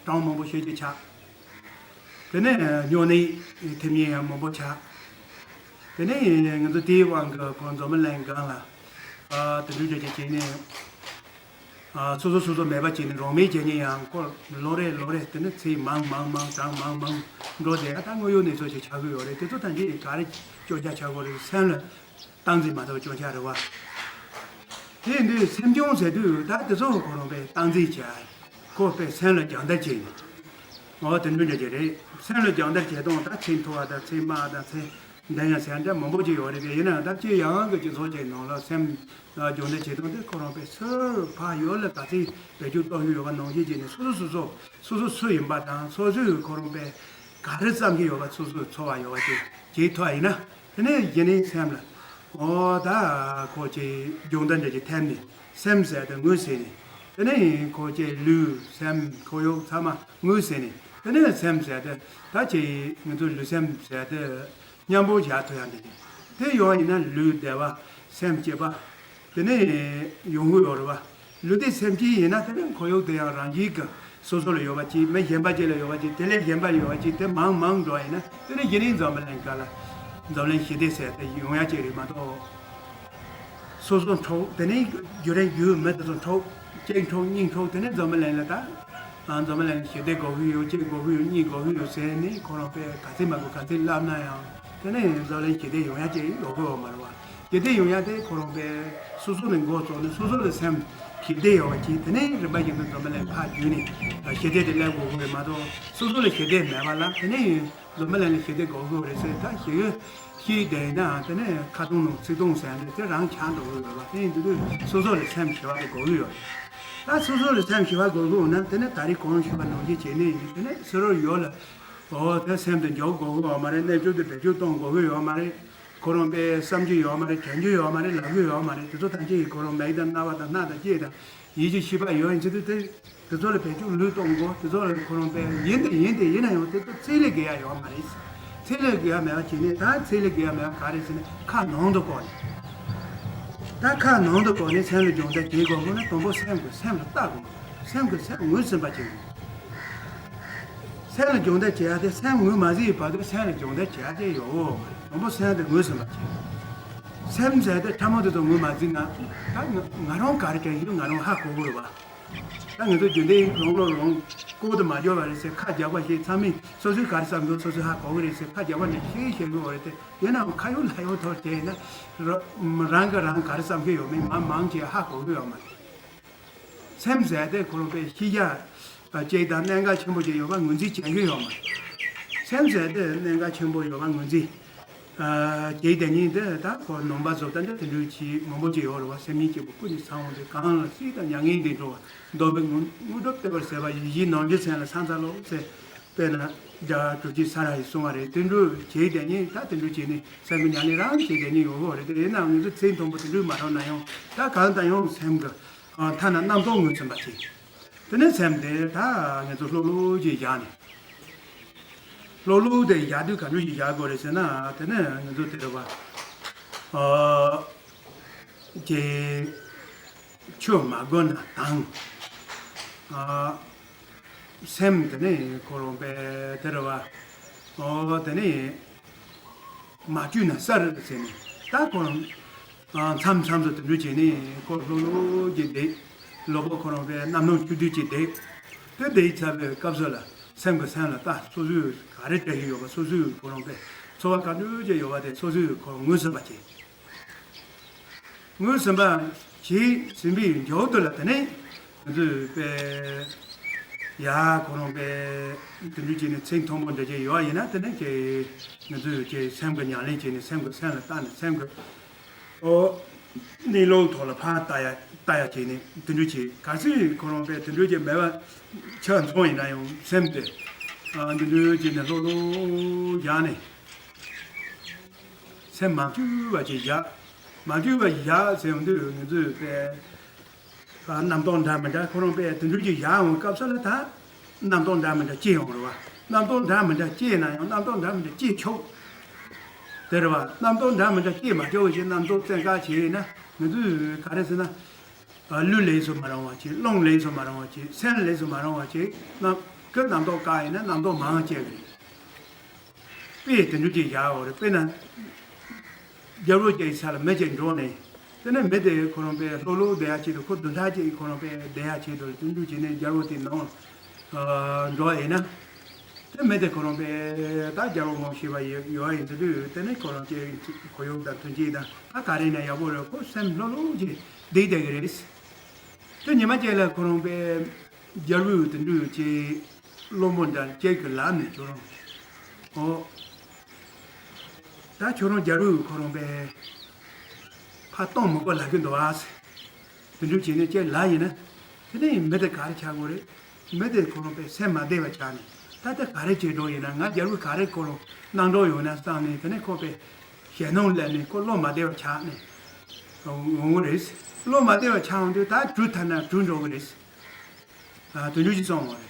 གྲངས་མང་པོ་ཤོད་ཀྱི་ཆགས། དེ་ནས་སྨྱོ་ནད་ཐེབས་མཁན་ཡང་མང་པོ་ཆགས། དེ་ནས་ང་ཚོ་དེའི་དབང་གིས་ཁོང་འཛོམས་ལན་སྒང་ལ་ཨ་དེ་འདྲ་ཅིག་ཅིག་བྱས་ནས་ཨ་སོ་སོ་སོ་སོ་མེད་པ་བྱས་ནས་རང་མེད་བྱེད་མཁན་ཡང་ཁོ་ལོ་རེ་ལོ་རེ་དེ་ནས་ཚེ་མང་མང་མང་གྲངས་མང་མང་འགྲོ་བསྡད་ཡ་ད་དངོས་ཡོད་གནས་ཚུལ་ཅིག་ཆགས་ཀྱི་ཡོད་རེད། དེ་ཚོ་ཐམས་ཅད་ག་རེ་སྐྱོན་ཆ་ཆགས་ཀྱི་ཡོད་རེད། སེམས་ལ་སྟངས་འཛིན་མ་ཐུབ་སྐྱོན་ཆ་རེད་བ། དེ་ཡིན་དུས་སེམས་སྐྱོང་ཟེར་དུས་ད་དེ་ཚོ་ཁོ་རང་པས་སྟངས་འཛིན་བྱས། ཁོ་པས་སེམས་ལ་སྦྱོང་བརྡར་བྱས་ནས། འོ་དེ་འདྲ་འདྲ་ཅིག་རེད། སེམས་ལ་སྦྱོང་བརྡར་བྱེད་སྟངས་ད་ཚེ་མཐོ་བ་དང་ཚེ་དམའ་བ་དང་ཚེ་ འདོན་ཡ་ཟེར་འདྲ་མང་པོ་ཅིག་ཡོད་རེད་དེ། ཡིན་ནའང་ད་སྤྱིར་ཡང་གི་སྤྱི་ཚོགས་ཅིག་ནང་ལ་སེམས་སྦྱོང་བརྡར་བྱེད་སྟངས་དེ་ཁོ་རང་དཔེ་སུ་ཕར་ཡོད་ལ་ག་ཚད་བེད་སྤྱོད་གཏོང་ཡུལ་ཡོད་པ་ནང་བཞིན་བྱས་ནས། སོ་སོ་སོ་སོ་སོ་སུ་ཡིན་པ་དང་། སོ་སོས་ཁོ་རང་དཔེ་ག་རེ་བསམ་གྱི་ཡོད་པ། སོ་སོའི་ཚོར་བ་ཡོད་པ་ཅིག་བྱེད་ཐུབ་པ་ཡིན་ན། དེ་ནས་གཞི་ནས་སེམས་ལ་ཨོ་ད་ཁོ་ཅིག་སྦྱོང་བརྡར་འདྲ་ཅིག་ཐེབས་ནས། སེམས་ཟེར་དེ་ངོས་ཟིན་ནས། དེ་ནས་ཁོ་ཅིག་ལུས་སེམས་ཁོར་ཡུག་ཚང་མ་ངོས་ཟིན་ནས། དེ་ནས་སེམས་ཟེར་དེ་ད་ཅིག་ང་ཚོ་ལུས་སེམས་ཟེར་དེ་མཉམ་པོ་བཞག་ཐུབ་ཡ་འདྲ་ཅིག་དེ་ཡོང་བ་ཡིན་ན་ལུས་བདེ་བ་སེམས་སྐྱིད་པ། དེ་ནས་ཡོང་གི་ཡོད་རེད་བ། ལུས་བདེ་སེམས་སྐྱིད་ཡིན་ན་དེ་ནས་ཁོར་ཡུག་དེ་ཡང་རང་བཞིན་གྱི་སོ་སོ་ལ་ཡོད་པ་ཅིག་མི་གཞན་པ་ཅིག་ལ་ཡོད་པ་ཅིག་དེ་ལས་གཞན་པ་ལ་ཡོད་པ་ཅིག་དེ་མང་མང་འགྲོ་བ་ཡིན་ན། དེ་ནས་གཞི་ནས་འཛམ་བུ་གླིང་ག་ལ་འཛམ་གླིང་ཞི་བདེ་ཟེར་དེ་ཡོང་ཡ་ཅིག་རེད་མ་གཏོགས། སོ་སོ་འཕྲོག་དེ་ནས་རྒྱུ་རེན་རྒྱུ་མི་དེ་ཚོ་འཕྲོག་གཅིག་འཕྲོག་གཉིས་འཕྲོག་དེ་ནས་འཛམ་བུ་གླིང་ལ་ད། ཨ། འཛམ་བུ་གླིང་ཞི་བདེ་དགོས་ཀྱི་ཡོད། གཅིག་དགོས་ཀྱི་ཡོད། གཉིས་དགོས་ཀྱི་ཡོད་ཟེར་ནས་ཁོ་རང་དཔེ་ག་ཚད་མ་དགོས་ག་ཚད་ལབ་ན་ཡང་། དེ་ནས་འཛམ་གླིང་ཞི་བདེ་ཡོང་ཡ་ཅིག་ཡོང་གི་ཡོད་མ་རེད་བ། ཞི་བདེ་ཡོང་ཡ་དེ་ཁོ་རང་དཔེ་སོ་སོ་ནས་འགོ་བཙུགས་ནས། སོ་སོ་ལ་སེམས་ཞི་བདེ་ཡོང་བ་ཅིག་དེ་ནས་རིམ་པ་བཞིན་དུ་འཛམ་བུ་གླིང་ཕར་བརྒྱུད་ནས་ཞི་བདེ་དེ་སླེབས་དགོས་ཀྱི་རེད་མ་གཏོགས། སོ་སོ་ལ་ཞི་བདེ་མེད་པ་ལ་དེ་ནས་འཛམ་བུ་གླིང་ལ་ཞི་བདེ་དགོས་ཀྱི་རེད་ཟེར། ད་ཞི་བདེ་ཞིག་བསྡད་ན་དེ་ནས་ཁ་སྟོང་ནང་ཚིག་སྟོང་ཟེར་འདྲ་དེ་རང་ཆགས་འགྲོ་གི་ཡོད་པ། དེ་ཡིན་དུས་སོ་སོ་ལ་སེམས་ཞི་བ་དེ་དགོས་ཀྱི་ཡོད། ད་སོ་སོ་ལ་སེམས་ཞི་བ་དགོས་ཀྱི་ཡོད་ན། དེ་ནས་ད་རེས་གོང་ཞུས་པ་ནང་བཞིན་བྱས་ནས་ཡིན། དེ་ནས་ཕྱི་རོལ་ཡུལ་ལ་འོ་དེ་སེམས་དེ་འཇོག་དགོས་ཀྱི་ཡོད་མ་རེད། རྣལ་འབྱོར་དེ་བེད་སྤྱོད་གཏོང་དགོས་ཀྱི་ཡོད་མ་རེད། ཁོ་རང་དཔེ་བསམ་རྒྱུ་ཡོད་མ་རེད། དྲན་རྒྱུ་ཡོད་མ་རེད། ལབ་རྒྱུ་ཡོད་མ་རེད། དེ་ཚོ་ཐམས་ཅད་ཀྱིས་ཁོ་རང་མིག་དང་རྣ་བ་དང་སྣ་དང་ལྕེ་དང་ཡིད་ཀྱི་ཤེས་པ་ཡོད་ཡིན་ཚེ། དེ་དེ་ཚོ་ལ་བེད་སྤྱོད་ལུས་གཏོང་དགོས། དེ་ཚོ་ལ་ཁོ་རང་དཔེ་ཡིན་དེ་ཡིན་དེ་ཡིན་ན་ཡང་དེ་ཚོ་ཚད་ལས་བརྒལ་ཡ་ཡོད་མ་རེད། ཚད་ལས་བརྒལ་ཡ་མེད་པ་བྱས་ནས། ད་ཚད་ལས་བརྒལ་ཡ་མེད་པ་ག་རེ་ཟེར་ན། ཁ་ནང་དུ་བསྐོར་ནས། ད་ཁ་ནང་དུ་བསྐོར་ནས་སེམས་ལ་སྦྱོང་བརྡར་བྱེད་དགོས་དགོས་ན། དང་པོ་སེམས་ཀྱི་སེམས་ལ་ལྟ་དགོས། སེམས་ཀྱི་སེམས་ངོས་ཟིན་པ་བྱེད་དགོས། སེམས་ལ་སྦྱོང་བརྡར་བྱེད་ཡ་དེ་སེམས་ངོས་མ་ཟིན་བར་དུ་སེམས་ལ་སྦྱོང་བརྡར་བྱེད་ཡ་དེ་ཡོད་མ་རེད། དང་པོ་སེམས་དེ་ངོས་ཟིན་པ་བྱེད། སེམས་ཟེར་དེ་ཕྲ་མོ་དེ་ཚོ་ངོས་མ་ཟིན་ན། ད་ང་ང་རང་ག་རེ་དྲན་གྱི་ང་རང་ཧ་གོ་གི་རེད་བ། ད་ང་ཚོ་རྒྱུན་ལྡན་རང་བློ་རང་བསྐུལ་དུ་མ་འཇོག་པ་རེད་ཟེར། ཁ་རྒྱག་པ་ཞིག་ཚང་མས་སོ་སོས་ག་རེ་བསམ་འདུག་སོ་སོས་ཧ་གོ་གི་རེད་ཟེར། ཁ་རྒྱག་པ་འདྲ་ཞིག་བཤད་དགོས་པ་རེད་དེ། ཡིན་ནའང་ཁ་ཡོད་ལག་ཡོད་ཐོག་བྱས་ན་ར- རང་གིས་རང་ག་རེ་བསམ་གྱི་ཡོད་མེད་མང་མང་ཆེ་ཧ་གོ་གི་ཡོད་མ་རེད། སེམས་ཟེར་དེ་ཁོ་རང་དཔེ་ཤེས་བྱ་ཅིག་དང་གནད་འགག་ཆེན་པོ་ཅིག་ཡོད་པ་ངོས་འཛིན་བྱེད་ཀྱི་ཡོད་མ་རེད། སེམས་ཟེར་དེ་གནད་འགག་ཆེན་པོ་ཡོད་པ་ངོས་འཛིན་ཨ། བྱེད་དེ་ཉིད་དེ་ད་ཁོ་ནོམ་པ་བཟོ་ལྟ་འདྲ་དེ་འདྲ་ཅིག་མང་པོ་ཅིག་ཡོད་རེད་བ། སེམས་ཉིད་སྐྱེས་བུ་ཀུན་གྱི་ས་བོན་ཏེ། གང་ལ་སྲིད་དང་མྱ་ངན་འདས་འགྲོ་བ། འདོད་པའི་དངོས་དངོས་གྲུབ་སྟེར་བར་ཟད་པ་ཡི། གཞན་ནམ་མཁའི་མཚན་ལ་ཕྱག་འཚལ་ལོ་ཟེར། དཔེར་ན་རྒྱལ་བ་གྲུབ་ཆེན་ས་ར་ཡིས་གསུངས་པ་རེད། དེ་འདྲ་བྱེད་དེ་ཉིད། ད་དེ་འདྲ་བྱས་ནས་སེམས་ཀྱི་ཉམས་ལེན་རང་བྱེད་དེ་ཉིད་ཡོད་རེད་དེ། ཡིན་ནའང་ང་ཚོ་ཚེ་མཐོན་པོ་དེ་འདྲ་མ་རག་ན་ཡང་། ད་གང་ལྟར་ཡང་སེམས་ཀྱི་ཐ་ན་རྣམ་རྟོག་ངོས་ཟིན་པ་བྱེད། དེ་ནས་སེམས་དེ་ད་ང་ཚོ་ལྷོད་ལྷོད་ཅིག་བཞག་ནས། ལྷོད་ལྷོད་དེ་བཞག་དུས་ག་འདྲ་ཞིག་བཞག་དགོས་རེད་ཟེར་ན། དེ་ནས་ང་ཚོ་དེ་རེད་བ། ཨ། ཀྱེ། ཆུ་མ་བསྒོར་ན་དྭངས། ཨ། སེམས་དེ་ནས་ཁོ་རང་དཔེ་དེ་རེད་བ། ཨོ་དེ་ནས་མ་བཅོས་ན་གསལ་ཟེར་ནས། ད་ཁོ་རང་མཚམས་མཚམས་སུ་དེ་འདྲ་བྱས་ནས་ཁོ་ལྷོད་ལྷོད་ཀྱིས་བསྡད། ལྷོད་པོ་ཁོ་རང་དཔེ་རྣམ་སྣང་ཆུ་རྡུལ་གྱིས་བསྡད། དེ་བསྡད་ཚར་བའི་སྐབས་སུ་ལ་སེམས་ཀྱིས་སེམས་ལ་ལྟ། སོ་སོས་ག་རེ་དྲན་གྱི་ཡོད་པ། སོ་སོས་ཁོ་རང་དཔེ་ཚོར་བ་ག་འདྲ་ཅིག་ཡོད་པ་དེ་སོ་སོས་ཁོ་ངོས་ཟིན་པ་བྱེད། ངོས་ཟིན་པ་བྱས་ཟིན་པའི་མཇུག་ཏུ་ལ་དེ་ནས་ང་ཚོས་དཔེ་ཡ་ཁོ་རང་དཔེ་དེ་འདྲ་བྱས་ནས་ཚིག་མཐོན་པོ་འདྲ་ཅིག་ཡོད་པ་ཡིན་ན། དེ་ནས་ཀྱེ་ང་ཚོས་ཀྱེ་སེམས་ཀྱི་ཉམས་ལེན་བྱས་ནས་སེམས་ཀྱི་སེམས་ལ་བལྟས་ནས་སེམས་ཀྱི་ཨོ་གནས་ལུགས་ཐོག་ལ་ཕར་ལྟ་ཡ་ལྟ་ཡ་བྱས་ནས་དེ་འདྲ་བྱས། གལ་སྲིད་ཁོ་རང་དཔེ་དེ་འདྲ་ཅིག་མེད་པ་ཆ་མཚུངས་ཡིན་ན་ཡང་སེམས་དེ་ཨ་འདི་འདྲ་བྱས་ནས་ལྷོད་ལྷོད་བཞག་ནས། སེམས་མ་བཅོས་པ་ཅིག་བཞག་མ་བཅོས་པ་བཞག་ཟེར་ཡོང་དུས་ང་ཚོས་དཔེ་རྣམ་རྟོག་འདྲ་མི་འདྲ་ཁོ་རང་དཔེ་དེ་འདྲ་ཅིག་བཞག་ཡོང་སྐབས་སུ་ལ་ད་རྣམ་རྟོག་འདྲ་མི་འདྲ་སྐྱེ་ཡོང་རེད་བ། རྣམ་རྟོག་འདྲ་མི་འདྲ་སྐྱེས་ན་ཡང་རྣམ་རྟོག་འདྲ་མི་འདྲ་སྐྱེ་ཆོག་དེ་རེད་བ། རྣམ་རྟོག་འདྲ་མི་འདྲ་སྐྱེ་མ་ཆོག་པ་ཞིག་རྣམ་རྟོག་བཙན་བཀག་བྱས་ཡིན་ན། ང་ཚོས་ག་རེ་ཟེར་ན། ལུས་ལས་སུ་མ་རུང་བ་བྱེད། རླུང་ལས་སུ་མ་རུང་བ་བྱེད། སེམས་ལས་སུ་མ་རུང་བ་བྱེད། རྣམ་ཀི་རྣམ་རྟོག་བཀག་ཡིན་ན་རྣམ་རྟོག་མང་སྐྱེ་གི་རེད། དཔེ་དེ་འདྲ་ཅིག་བཞག་ཡོད་རེད། དཔེར་ན། རྒྱལ་པོ་ཅིག་ས་ལ་མི་ཅིག་འགྲོ་ནས། དེ་ནས་མི་དེ་ཁོ་རང་དཔེ་ལྷོད་ལྷོད་བསྡད་ཡ་ཆེད་དུ། ཁོ་བདུན་ཕྲག་ཅིག་ཁོ་རང་དཔེ་བསྡད་ཡ་ཆེད་དུ་དེ་འདྲ་བྱས་ནས་རྒྱལ་པོ་དེ་ནང་ལ་འགྲོ་ཡིན་ན། དེ་མི་དེ་ཁོ་རང་དཔེ་ད་རྒྱལ་པོ་ངོ་ཤེས་པ་ཡོད་ཡོད་ཡིན་དུས་དེ་ནས་ཁོ་རང་ཅིག་ཁོར་ཡུག་དང་མཐུན་རྐྱེན་དང་ད་ག་རེ་ན་ཡག་པོ་རེད། ཁོ་སེམས་ལྷོད་ལྷོད་ཅིག་བསྡད་བསྡད་ཀྱི་རེད། དེ་ཉི་མ་གཅིག་ལ་ཁོ་རང་དཔེ་རྒྱལ་པོས་དེ་འདྲ་ཅིག་བློན་པོ་འདྲ་ཁྱེད་ཀྱི་ལམ་ནས་ཁྱོད་རང་ཨོ་ ད་ཁྱོད་རང་རྒྱལ་པོས་ཁོ་རང་པས་ཕར་གཏོང་མི་དགོས་ལབ་ཀྱི་འདུག་ཨ། དེ་འདྲ་བྱས་ནས་ཁྱེད་ལབ་ཡིན་ན། དེ་ནས་མི་དེ་ག་རེ་ཆགས་དགོས་རེད། མི་དེ་ཁོ་རང་པས་སེམས་མ་བདེ་བ་ཆགས་ནས། ད་ལྟ་ག་རེ་བྱེད་འགྲོ་ཡིན་ན། ང་རྒྱལ་པོ་ག་རེ་ཁོ་རང་གནང་འགྲོ་ཡོང་ན་བསམ་ནས། དེ་ནས་ཁོ་པས་ཞེད་སྣང་སླེབས་ནས་ཁོ་བློ་མ་བདེ་བ་ཆགས་ནས་འོང་གི་རེད། བློ་མ་བདེ་བ་ཆགས་འོང་དུས་ད་གྲུ་ཐ་ན་གྲུ་འགྲོ་གི་རེད། ཨ། དེ་འདྲ་ཞིག་སོང་བ་རེད།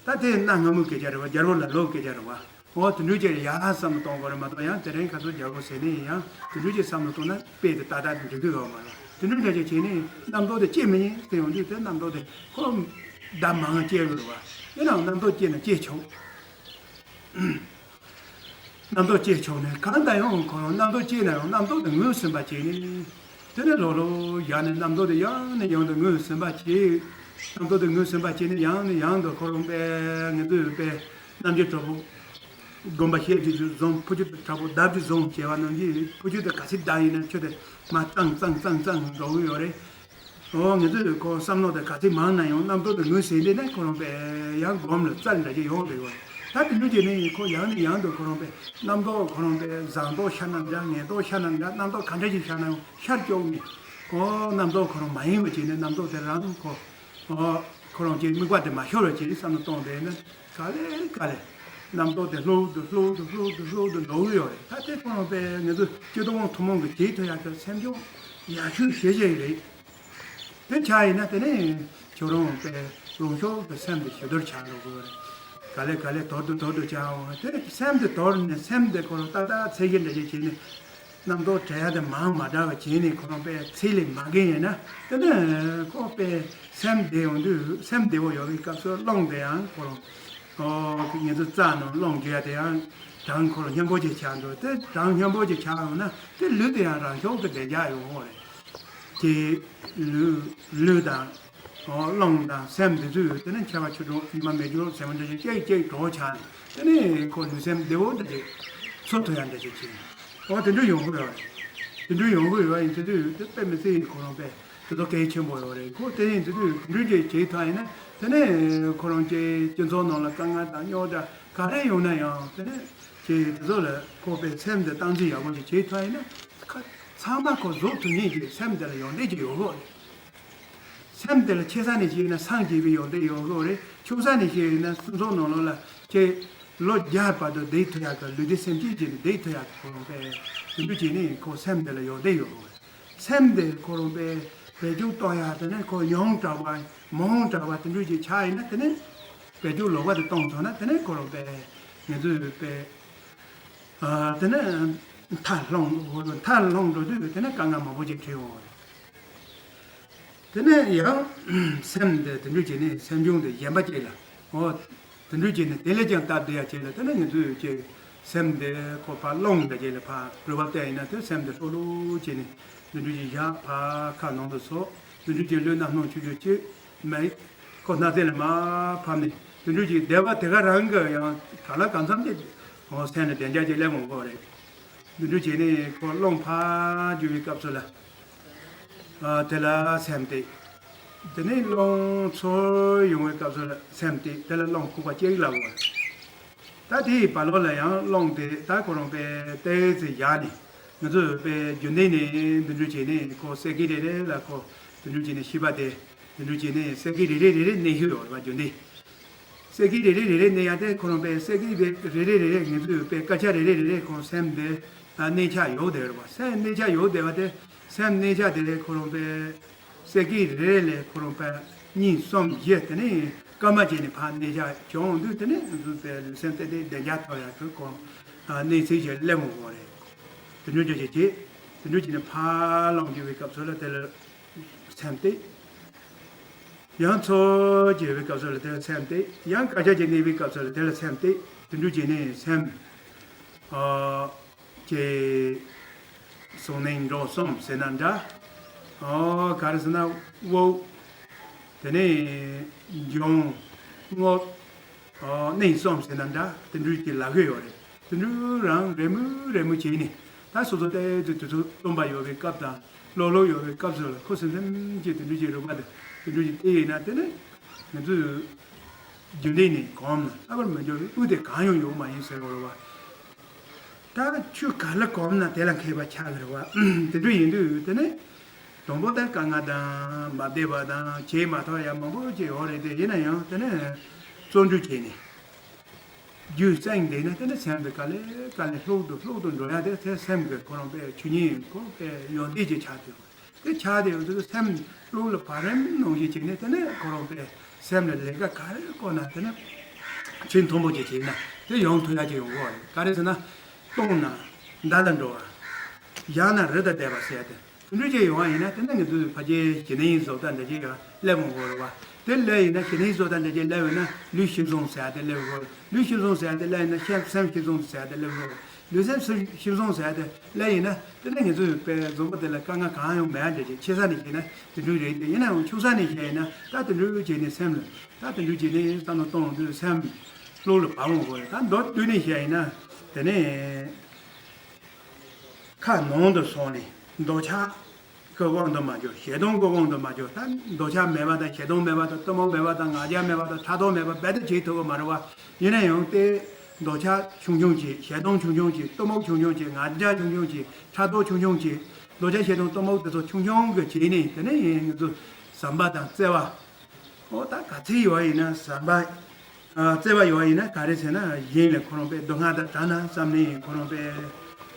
ད་དེ་གནའ་སྔ་མོའི་སྐད་ཆ་རེད་བ། རྒྱལ་པོ་ལ་ལོ་སྐད་ཆ་རེད་བ། འོ། དེ་འདྲ་ཅིག་ཡར་བསམ་བློ་གཏོང་དགོས་རེད་མ་གཏོགས། ཡང་དེ་རིང་ཁ་སང་རྒྱལ་པོ་ཟེར་ནས་ཡང་དེ་འདྲ་ཅིག་བསམ་བློ་གཏོང་ན་དཔེ་དེ་ཏག་ཏག་འགྲིག་གི་ཡོད་མ་རེད། དེ་འདྲ་འདྲ་ཅིག་བྱས་ནས་རྣམ་རྟོག་དེ་སྐྱེ་མི་ཉན་ཟེར་ཡོང་དུས། དེ་རྣམ་རྟོག་དེ་ཁོ་ཟླ་མང་སྐྱེ་གི་རེད་བ། ཡིན་ནའང་རྣམ་རྟོག་སྐྱེས་ན་སྐྱེ་ཆོག་རྣམ་རྟོག་སྐྱེ་ཆོག་ནས། གང་ལྟར་ཡང་ཁོ་རང་རྣམ་རྟོག་སྐྱེས་ན་ཡང་རྣམ་རྟོག་དེ་ངོས་ཟིན་པ་བྱས་ནས། དེ་ནས་ལོག་ལོག་བཞག་ནས་རྣམ་རྟོག་དེ་ཡང་ནས་ཡང་དུ་ངོས་ཟིན་པ་བྱས། རྣམ་རྟོག་དེ་ངོས་ཟིན་པ་བྱས་ནས་ཡང་ནས་ཡང་དུ་ཁོ་རང་པས་ངེད་ཚོའི་པས་རྣམ་འགྱུར་དྲག་པོ། དགོན་པ་བཤད་རྒྱུ་ཞིག་བཟུང་། འཕོ་འགྱུར་དྲག་པོ་བརྡབ་ཅིག་བཟུང་བྱས་པ་ནང་བཞིན། འཕོ་འགྱུར་དེ་ག་ཚད་བརྡབ་ཡིན་ན་ཁྱོད་དེ་མར་ཙང་ཙང་ཙང་ཙང་འགྲོ་གི་ཡོད་རེད། འོ། ངེད་ཚོས་ཁོ་བསམ་བློ་དེ་ག་ཚད་མང་ན་ཡང་རྣམ་རྟོག་དེ་ངོས་ཟིན་དེ་ནས་ཁོ་རང་པས་ཡང་སྒོམ་ལ་རྩལ་འདྲ་ཅིག་ཡོང་བསྡད་ཡོད། ད་དེ་འདྲ་བྱས་ནས་ཁོ་ཡང་ནས་ཡང་དུ་ཁོ་རང་པས་རྣམ་རྟོག་ཁོ་རང་པས་བཟང་རྟོག་ཤར་ན་འདྲ། ངན་རྟོག་ཤར་ན་འདྲ། རྣམ་རྟོག་ག་འདྲ་ཞིག་ཤར་ན་ཡང་ཤར་སྐྱོག་ནས། འོ། རྣམ་རྟོག་ཁོ་རང་མ་ཡེངས་པ་བྱས་ནས་རྣམ་རྟོག་དེ་རང་ཁོ། འོ། ཁོ་རང་གི་དམིགས་པ་དེ་མ་ཤོར་བ་བྱས་ནས་བསམ་བློ་གཏོང་བསྡད་ན། ག་ལེ་ག་ལེ་རྣམ་རྟོག་དེ་ལྷུག་ཏུ་ལྷུག་ཏུ་ལྷུག་ཏུ་ལྷུག་ཏུ་འགྲོ་གི་ཡོད་རེད། ད་དེ་ཁོ་རང་པས་ངེད་ཚོ་སྤྱི་ཚོགས་ཐུན་མོང་གི་བྱེད་ཐུབ་ཡག་གི་སེམས་སྦྱོང་ཡག་ཤོས་ཤེས་བྱ་ཡིན་རེད། དེ་ཆགས་ཡིན་ན་དེ་ནས་ཁྱོད་རང་པས་ལོངས་སྤྱོད་ཀྱི་སེམས་དེ་ཞི་དུལ་ཆགས་འགྲོ་གི་ཡོད་རེད། ག་ལེ་ག་ལེ་དོར་དུ་དོར་དུ་ཆགས་འོང་། དེ་སེམས་དེ་དོར་ནས་སེམས་དེ་ཁོ་རང་ཏག་ཏག་ཚད་གཞི་འདྲ་ཅིག་བྱས་ནས། རྣམ་རྟོག་བྲལ་ཡག་དེ་མང་མ་དྲགས་པ་བྱས་ནས་ཁོ་རང་པས་ཚད་ལས་མ་བརྒལ་ཡིན་ན། དེ་ནས་ཁོ་པས་སེམས་བདེ་ཡོང་དུས། སེམས་བདེ་བོ་ཡོང་བའི་སྐབས་སུ་རླུང་དེ་ཡང་ཁོ་རང་། ཨོ། ངེད་ཚོ་རྩ་ནང་རླུང་རྒྱུ་ཡ་དེ་ཡང་གྲང་ཁོ་རང་སྙོམས་པོ་ཅིག་ཆགས་འགྲོ། དེ་གྲང་སྙོམས་པོ་ཅིག་ཆགས་ཡོང་ན་དེ་ལུས་དེ་ཡང་རང་བྱུང་གི་བདེ་འཇགས་ཡོང་བ་རེད། དེ་ལུས་ལུས་དང་། ཨོ། རླུང་དང་སེམས་འདི་ཚོས་དེ་ནས་ཁྱད་པར་ཆེ་འགྲོ། ཉི་མ་མེ་སྒྱོགས་ཟེར་བ་འདྲ་ཞིག་ཅིག་ཅིག་འགྲོ་ཆགས་ནས། དེ་ནས་ཁོ་ལུས་སེམས་བདེ་བོ་འདྲ་ཞིག་འཚོ་ཐུབ་ཡ་འདྲ་ཞིག་བྱས། ཨོ། དེ་འདྲ་ཡོང་གི་ཡོད་རེད། དེ་འདྲ་ཡོང་གི་ཡོད་ཡིན་དུས་དེ་དཔེ་མི་སྲིད་ཁོ་རང་པས་དེ་ཚོ་གལ་ཆེན་པོ་ཡོད་རེད། ཁོ་དེ་ཡིན་དུས་དེ་འདྲ་ཅིག་བྱེད་ཐུབ་ཡིན་ན། དེ་ནས་ཁོ་རང་གི་སྤྱི་ཚོགས་ནང་ལ་དཀའ་ངལ་དང་རྙོག་དྲ་ག་རེ་ཡོང་ན་ཡང་། དེ་ནས་ཀྱི་དེ་ཚོ་ལ་ཁོ་པས་སེམས་དེ་སྟངས་འཛིན་ཡག་པོ་ཞིག་བྱེད་ཐུབ་ཡིན་ན། ཁ་ཚང་མ་ཁོ་བཟོ་ཐུབ་མཁན་གྱི་སེམས་དེ་ལ་ཡོན་ཏན་ཅིག་ཡོད་དགོས་རེད། སེམས་དེ་ལ་ཆེ་ས་ནས་བཤད་ན་སངས་རྒྱས་པའི་ཡོན་ཏན་ཡོད་དགོས་རེད། ཆུང་ས་ནས་བཤད་ཡིན་ན་སྤྱི་ཚོགས་ནང་ལོགས་ལ་ཁྱེད་ལོ་བརྒྱ་བར་དུ་བསྡད་ཐུབ་ཡག་གི། ལུས་བདེ་སེམས་སྐྱིད་བྱས་ནས་བསྡད་ཐུབ་ཡག་གི། ཁོ་རང་པས་དེ་འདྲ་བྱས་ནས་ཁོ་སེམས་དེ་ལ་ཡོན་ཏན་ཡོད་དགོས་རེད། སེམས་དེ་ཁོ་རང་པས་བེད་སྤྱོད་གཏོང་ཡག་དེ་ནས་ཁོ་ཉུང་དྲགས་པ་མང་དྲགས་པ་དེ་འདྲ་ཅིག་ཆགས་ཡིན་ན། དེ་ནས་བེད་སྤྱོད་ལོག་པ་དེ་གཏོང་ཐུབ་ན། དེ་ནས་ཁོ་རང་པས་ངེད་ཚོའི་པས། ཨ། དེ་ནས་མཐར་ལྷུང་། མཐར་ལྷུང་འགྲོ་དུས་དེ་ནས་དཀའ་ངལ་མང་པོ་ཅིག་འཕྲད་ཡོང་བ་རེད། དེ་ནས་ཡང་སེམས་དེ་དེ་འདྲ་བྱས་ནས་སེམས་བྱུང་དེ་གཞན་པ་ཅིག་ལ། འོ། དེ་འདྲ་བྱས་ནས་དེ་ལས་ཀྱང་སྟབས་བདེ་ཡག་ཅིག་ལ། དེ་ནས་ངེད་ཚོས་ཀྱི་སེམས་དེ་ཁོ་ཕར་རླུང་འདྲ་ཅིག་ལ་ཕར་རོལ་པ་བལྟས་ཡིན་ན། དེ་སེམས་དེ་ལྷོད་ལྷོད་བྱས་ནས་དེ་འདྲ་ཅིག་བཞག་ཕར་ཁ་ནང་དུ་ཟུག་དེ་འདྲ་ཅིག་ལུས་རྣམ་སྣང་ཆུ་ཆུ་ཅིག་མེད། ཁོ་སྣ་རྩེ་ལ་མར་ཕབ་ནས་དེ་འདྲ་ཅིག་བསྡད་པ་དེ་ག་རང་གི་ཡང་ག་ལ་གང་འཚམ་ཅིག་འོ་སེམས་ལ་བདེ་འཇགས་ཅིག་སླེབས་འོང་གི་རེད། འདི་འདྲ་བྱས་ནས་ཁོ་རླུང་ཕར་རྒྱུ་བའི་སྐབས་སུ་ལ། ཨ། དེ་ལ་སེམས་གཏད། དེ་ནས་རླུང་ཚུར་ཡོང་བའི་སྐབས་སུ་ལ་སེམས་གཏད། དེ་ལ་རླུང་ཕུག་པ་གཅིག་ལ་འོང་། ད་དེའི་བར་ལོགས་ལ་ཡང་རླུང་དེ་ད་ཁོ་རང་པས་ཏོག་ཙམ་བཞག་ནས། ང་ཚོས་པས་རྒྱུན་ལྡན་ནས་འདི་འདྲ་བྱས་ནས་ཁོ་སེ་ཀེ་རེ་རེ་ལ་ཁོ་འདི་འདྲ་བྱས་ནས་ཤི་བ་དེ་འདི་འདྲ་བྱས་ནས་སེ་ཀེ་རེ་རེ་རེ་རེ་གནས་ཤོས་ཡོད་རེད་པ། རྒྱུན་ལྡན། སེ་ཀེ་རེ་རེ་རེ་རེ་གནས་ཡ་དེ་ཁོ་རང་པས་སེ་ཀེ་རེ་རེ་རེ་ངེད་ཚོས་པས་སྐར་ཆ་རེ་རེ་རེ་རེ་ཁོ་རང་སེམས་དེ་གནས་འཆའ་ཡོད་བསྡད་རེད་པ། སེམས་གནས་འཆའ་ཡོད་བསྡད་པ་དེ། སེམས་གནས་འཆའ་དེ་ཁོ་རང་པས་སེ་ཀེ་རེ་རེ་ལ་ཁོ་རང་པས་གཉིས་གསུམ་བཞི་དེ་ནས་སྐར་མ་བྱས་ནས་ཕར་གནས་འཆའ་བྱུང་དུས། དེ་ནས་ང་ཚོ་པས་ལུས་སེམས་གཏད་དེ་བདེ་འཇགས་ཐོབ་ཡ་ཁོ་རང་གནས་ཚུལ་ཞིག་སླེབས་འོང་བ་རེད། དེ་འདྲ་ཅིག་བྱས། དེ་འདྲ་བྱས་ནས་ཕར་རླུང་རྒྱུ་བའི་སྐབས་སུ་ལ་དེ་ལ་སེམས་གཏད། ཡང་ཚུར་རྒྱུ་བའི་སྐབས་སུ་ལ་དེ་ལ་སེམས་གཏད། ཡང་སྐར་ཆ་གཅིག་གནས་པའི་སྐབས་སུ་ལ་དེ་ལ་སེམས་གཏད། དེ་འདྲ་བྱས་ནས་སེམས། ཨ། ཀྱི་གཟུགས་ནས་འགྲོ་གསུམ་ཟེར་ན་འདྲ། ཨོ། ག་རེ་ཟེར་ན་དབུགས། དེ་ནས་འབྱུང་། རྔུབ། ཨོ། གནས་གསུམ་ཟེར་ན་འདྲ། དེ་འདྲ་ཅིག་ལབ་ཀྱི་ཡོད་རེད། དེ་འདྲ་རང་རེ་མོས་རེ་མོས་བྱས་ནས། ད་སོ་སོ་ཏོག་ཙམ་དུས་ཚོད་སྟོང་པ་ཡོད་པའི་སྐབས་དང་། ལྷོད་ལྷོད་ཡོད་པའི་སྐབས་སུ་ལ་ཁོ་སེམས་སེམས་ཀྱིས་དེ་འདྲ་ཅིག་རིག་པ་དེ་དེ་འདྲ་ཅིག་དེ་ཡིན་ན། དེ་ནི་ང་ཚོས་རྒྱུན་ལྡན་ནས་གོམས་ན་ལྷག་པར་མི་འགྱུར་བའི་དབུགས་དེ་གང་ཡང་ཡོད་མ་ཡིན་ཟེར་བ་རེད་པ། ད་ཆོས་ག་ལ་གོམས་ན་དེ་ལ་མཁས་པ་ཆགས་ཀྱི་རེད་བ། དེ་འདྲ་ཡིན་དུས་དེ་ནས་དང་པོ་ད་དཀའ་ངལ་དང་མ་བདེ་བ་དང་བྱེད་མ་ཐུབ་ཡ་མང་པོ་ཅིག་ཡོད་རེད་དེ། ཡིན་ན་ཡང་དེ་ནས་བརྩོན་འགྲུས་བྱས་ནས། རྒྱུད་བཙན་བསྡད་ན་དེ་ནས་སེམས་དེ་ག་ལེ་ག་ལེ་ལྷུག་ཏུ་ལྷུག་ཏུ་འགྲོ་ཡ་དེ་དེ་སེམས་ཀྱི་ཁོ་རང་པའི་ཆོས་ཉིད་ཁོ་པའི་ཡོན་ཏན་ཅིག་ཆགས་ཐུབ། དེ་ཆགས་དེ་ཡོད་དུས་སེམས་ལྷུག་ལ་བར་རིམ་ནང་བཞིན་བྱས་ནས་དེ་ནས་ཁོ་རང་པའི་སེམས་ལ་ལས་ཀ་ག་རེ་བསྐོར་ན་དེ་ནས་ཆེས་མཐོན་པོ་ཅིག་བྱས་ན་དེ་ཡོང་ཐུབ་ཡ་ཅིག་ཡོང་གི་རེད། ག་རེ་ཟེར་ན་ལྟུང་ན་མདའ་ལ་འགྲོ་བ། བཞག་ན་རི་དང་བསྡད་པ་ཟེར་ཡ་དེ། དེ་འདྲ་ཅིག་ཡོང་བ་ཡིན་ན་དེ་ནི་ང་ཚོས་ཕལ་ཆེར་ཞི་གནས་བཟོ་ལྟ་འདི་ཅིག་ལ་སླེབས་འོང་གི་རེད་བ། དེ་སླེབས་ཡིན་ན་ཞི་གནས་བཟོ་ལྟ་འདི་ཅིག་སླེབས་ཡོད་ན་ལུས་ཤེས་བཟུང་ཟེར་ཡ་དེ་སླེབས་ཡོད། ལུས་ཤེས་བཟུང་ཟེར་ཡ་དེ་སླེབས་ཡིན་ན་སེམས་སེམས་ཤེས་བཟུང་ཟེར་ཡ་དེ་སླེབས་ཡོད། ལུས་སེམས་ཤེས་བཟུང་ཟེར་ཡ་དེ་སླེབས་ཡིན་ན་དེ་ནི་ང་ཚོས་པའི་རྫོགས་པ་དེ་ལ་དཀའ་ངལ་གང་ཡང་མེད་འདྲ་ཅིག་ཆེ་ས་ནས་བཤད་ན་དེ་འདྲ་རེད་དེ། ཡིན་ན་ཡང་ཆུང་ས་ནས་བཤད་ཡིན་ན་ད་དེ་འདྲ་བྱས་ནས་སེམས་ལ་ད་དེ་འདྲ་བྱས་ནས་བསམ་བློ་གཏོང་དུས་སེམས་ལྷུག་ལ་བབས་འོང་གི་རེད། ད་མདོར་བསྡུས་ནས་བཤད་ཡིན་ན་དེ་ནས། ཁ་ནང་དུ་སོང་ནས་འདོད་ཆགས་ཀྱི་དབང་དུ་མ་གྱུར། ཞེ་སྡང་གི་དབང་དུ་མ་གྱུར། ད་འདོད་ཆགས་མེད་པ་དང་ཞེ་སྡང་མེད་པ་དང་གཏི་མུག་མེད་པ་དང་ང་རྒྱལ་མེད་པ་དང་ཕྲག་དོག་མེད་པ་རྦད་དེ་བྱེད་ཐུབ་ཀྱི་མ་རེད་བ། ཡིན་ན་ཡང་དེ་འདོད་ཆགས་ཆུང་ཆུང་བྱས། ཞེ་སྡང་ཆུང་ཆུང་བྱས། གཏི་མུག་ཆུང་ཆུང་བྱས། ང་རྒྱལ་ཆུང་ཆུང་བྱས། ཕྲག་དོག་ཆུང་ཆུང་བྱས། འདོད་ཆགས་ཞེ་སྡང་གཏི་མུག་དེ་ཚོ་ཆུང་ཆུང་གི་བྱས་ནས་དེ་ནས་ང་ཚོ་ཟམ་པ་དང་བརྩེ་བ། ཨོ་ད་ག་ཚོད་ཡོད་ཡིན་ན་ཟམ་པ། ཨ་བརྩེ་བ་ཡོད་ཡིན་ན་ག་རེ་ཟེར་ན་གཞན་ལ་ཁོ་རང་པའི་སྡུག་བསྔལ་དང་བྲལ་ན་བསམ་ནས་ཁོ་རང་པའི་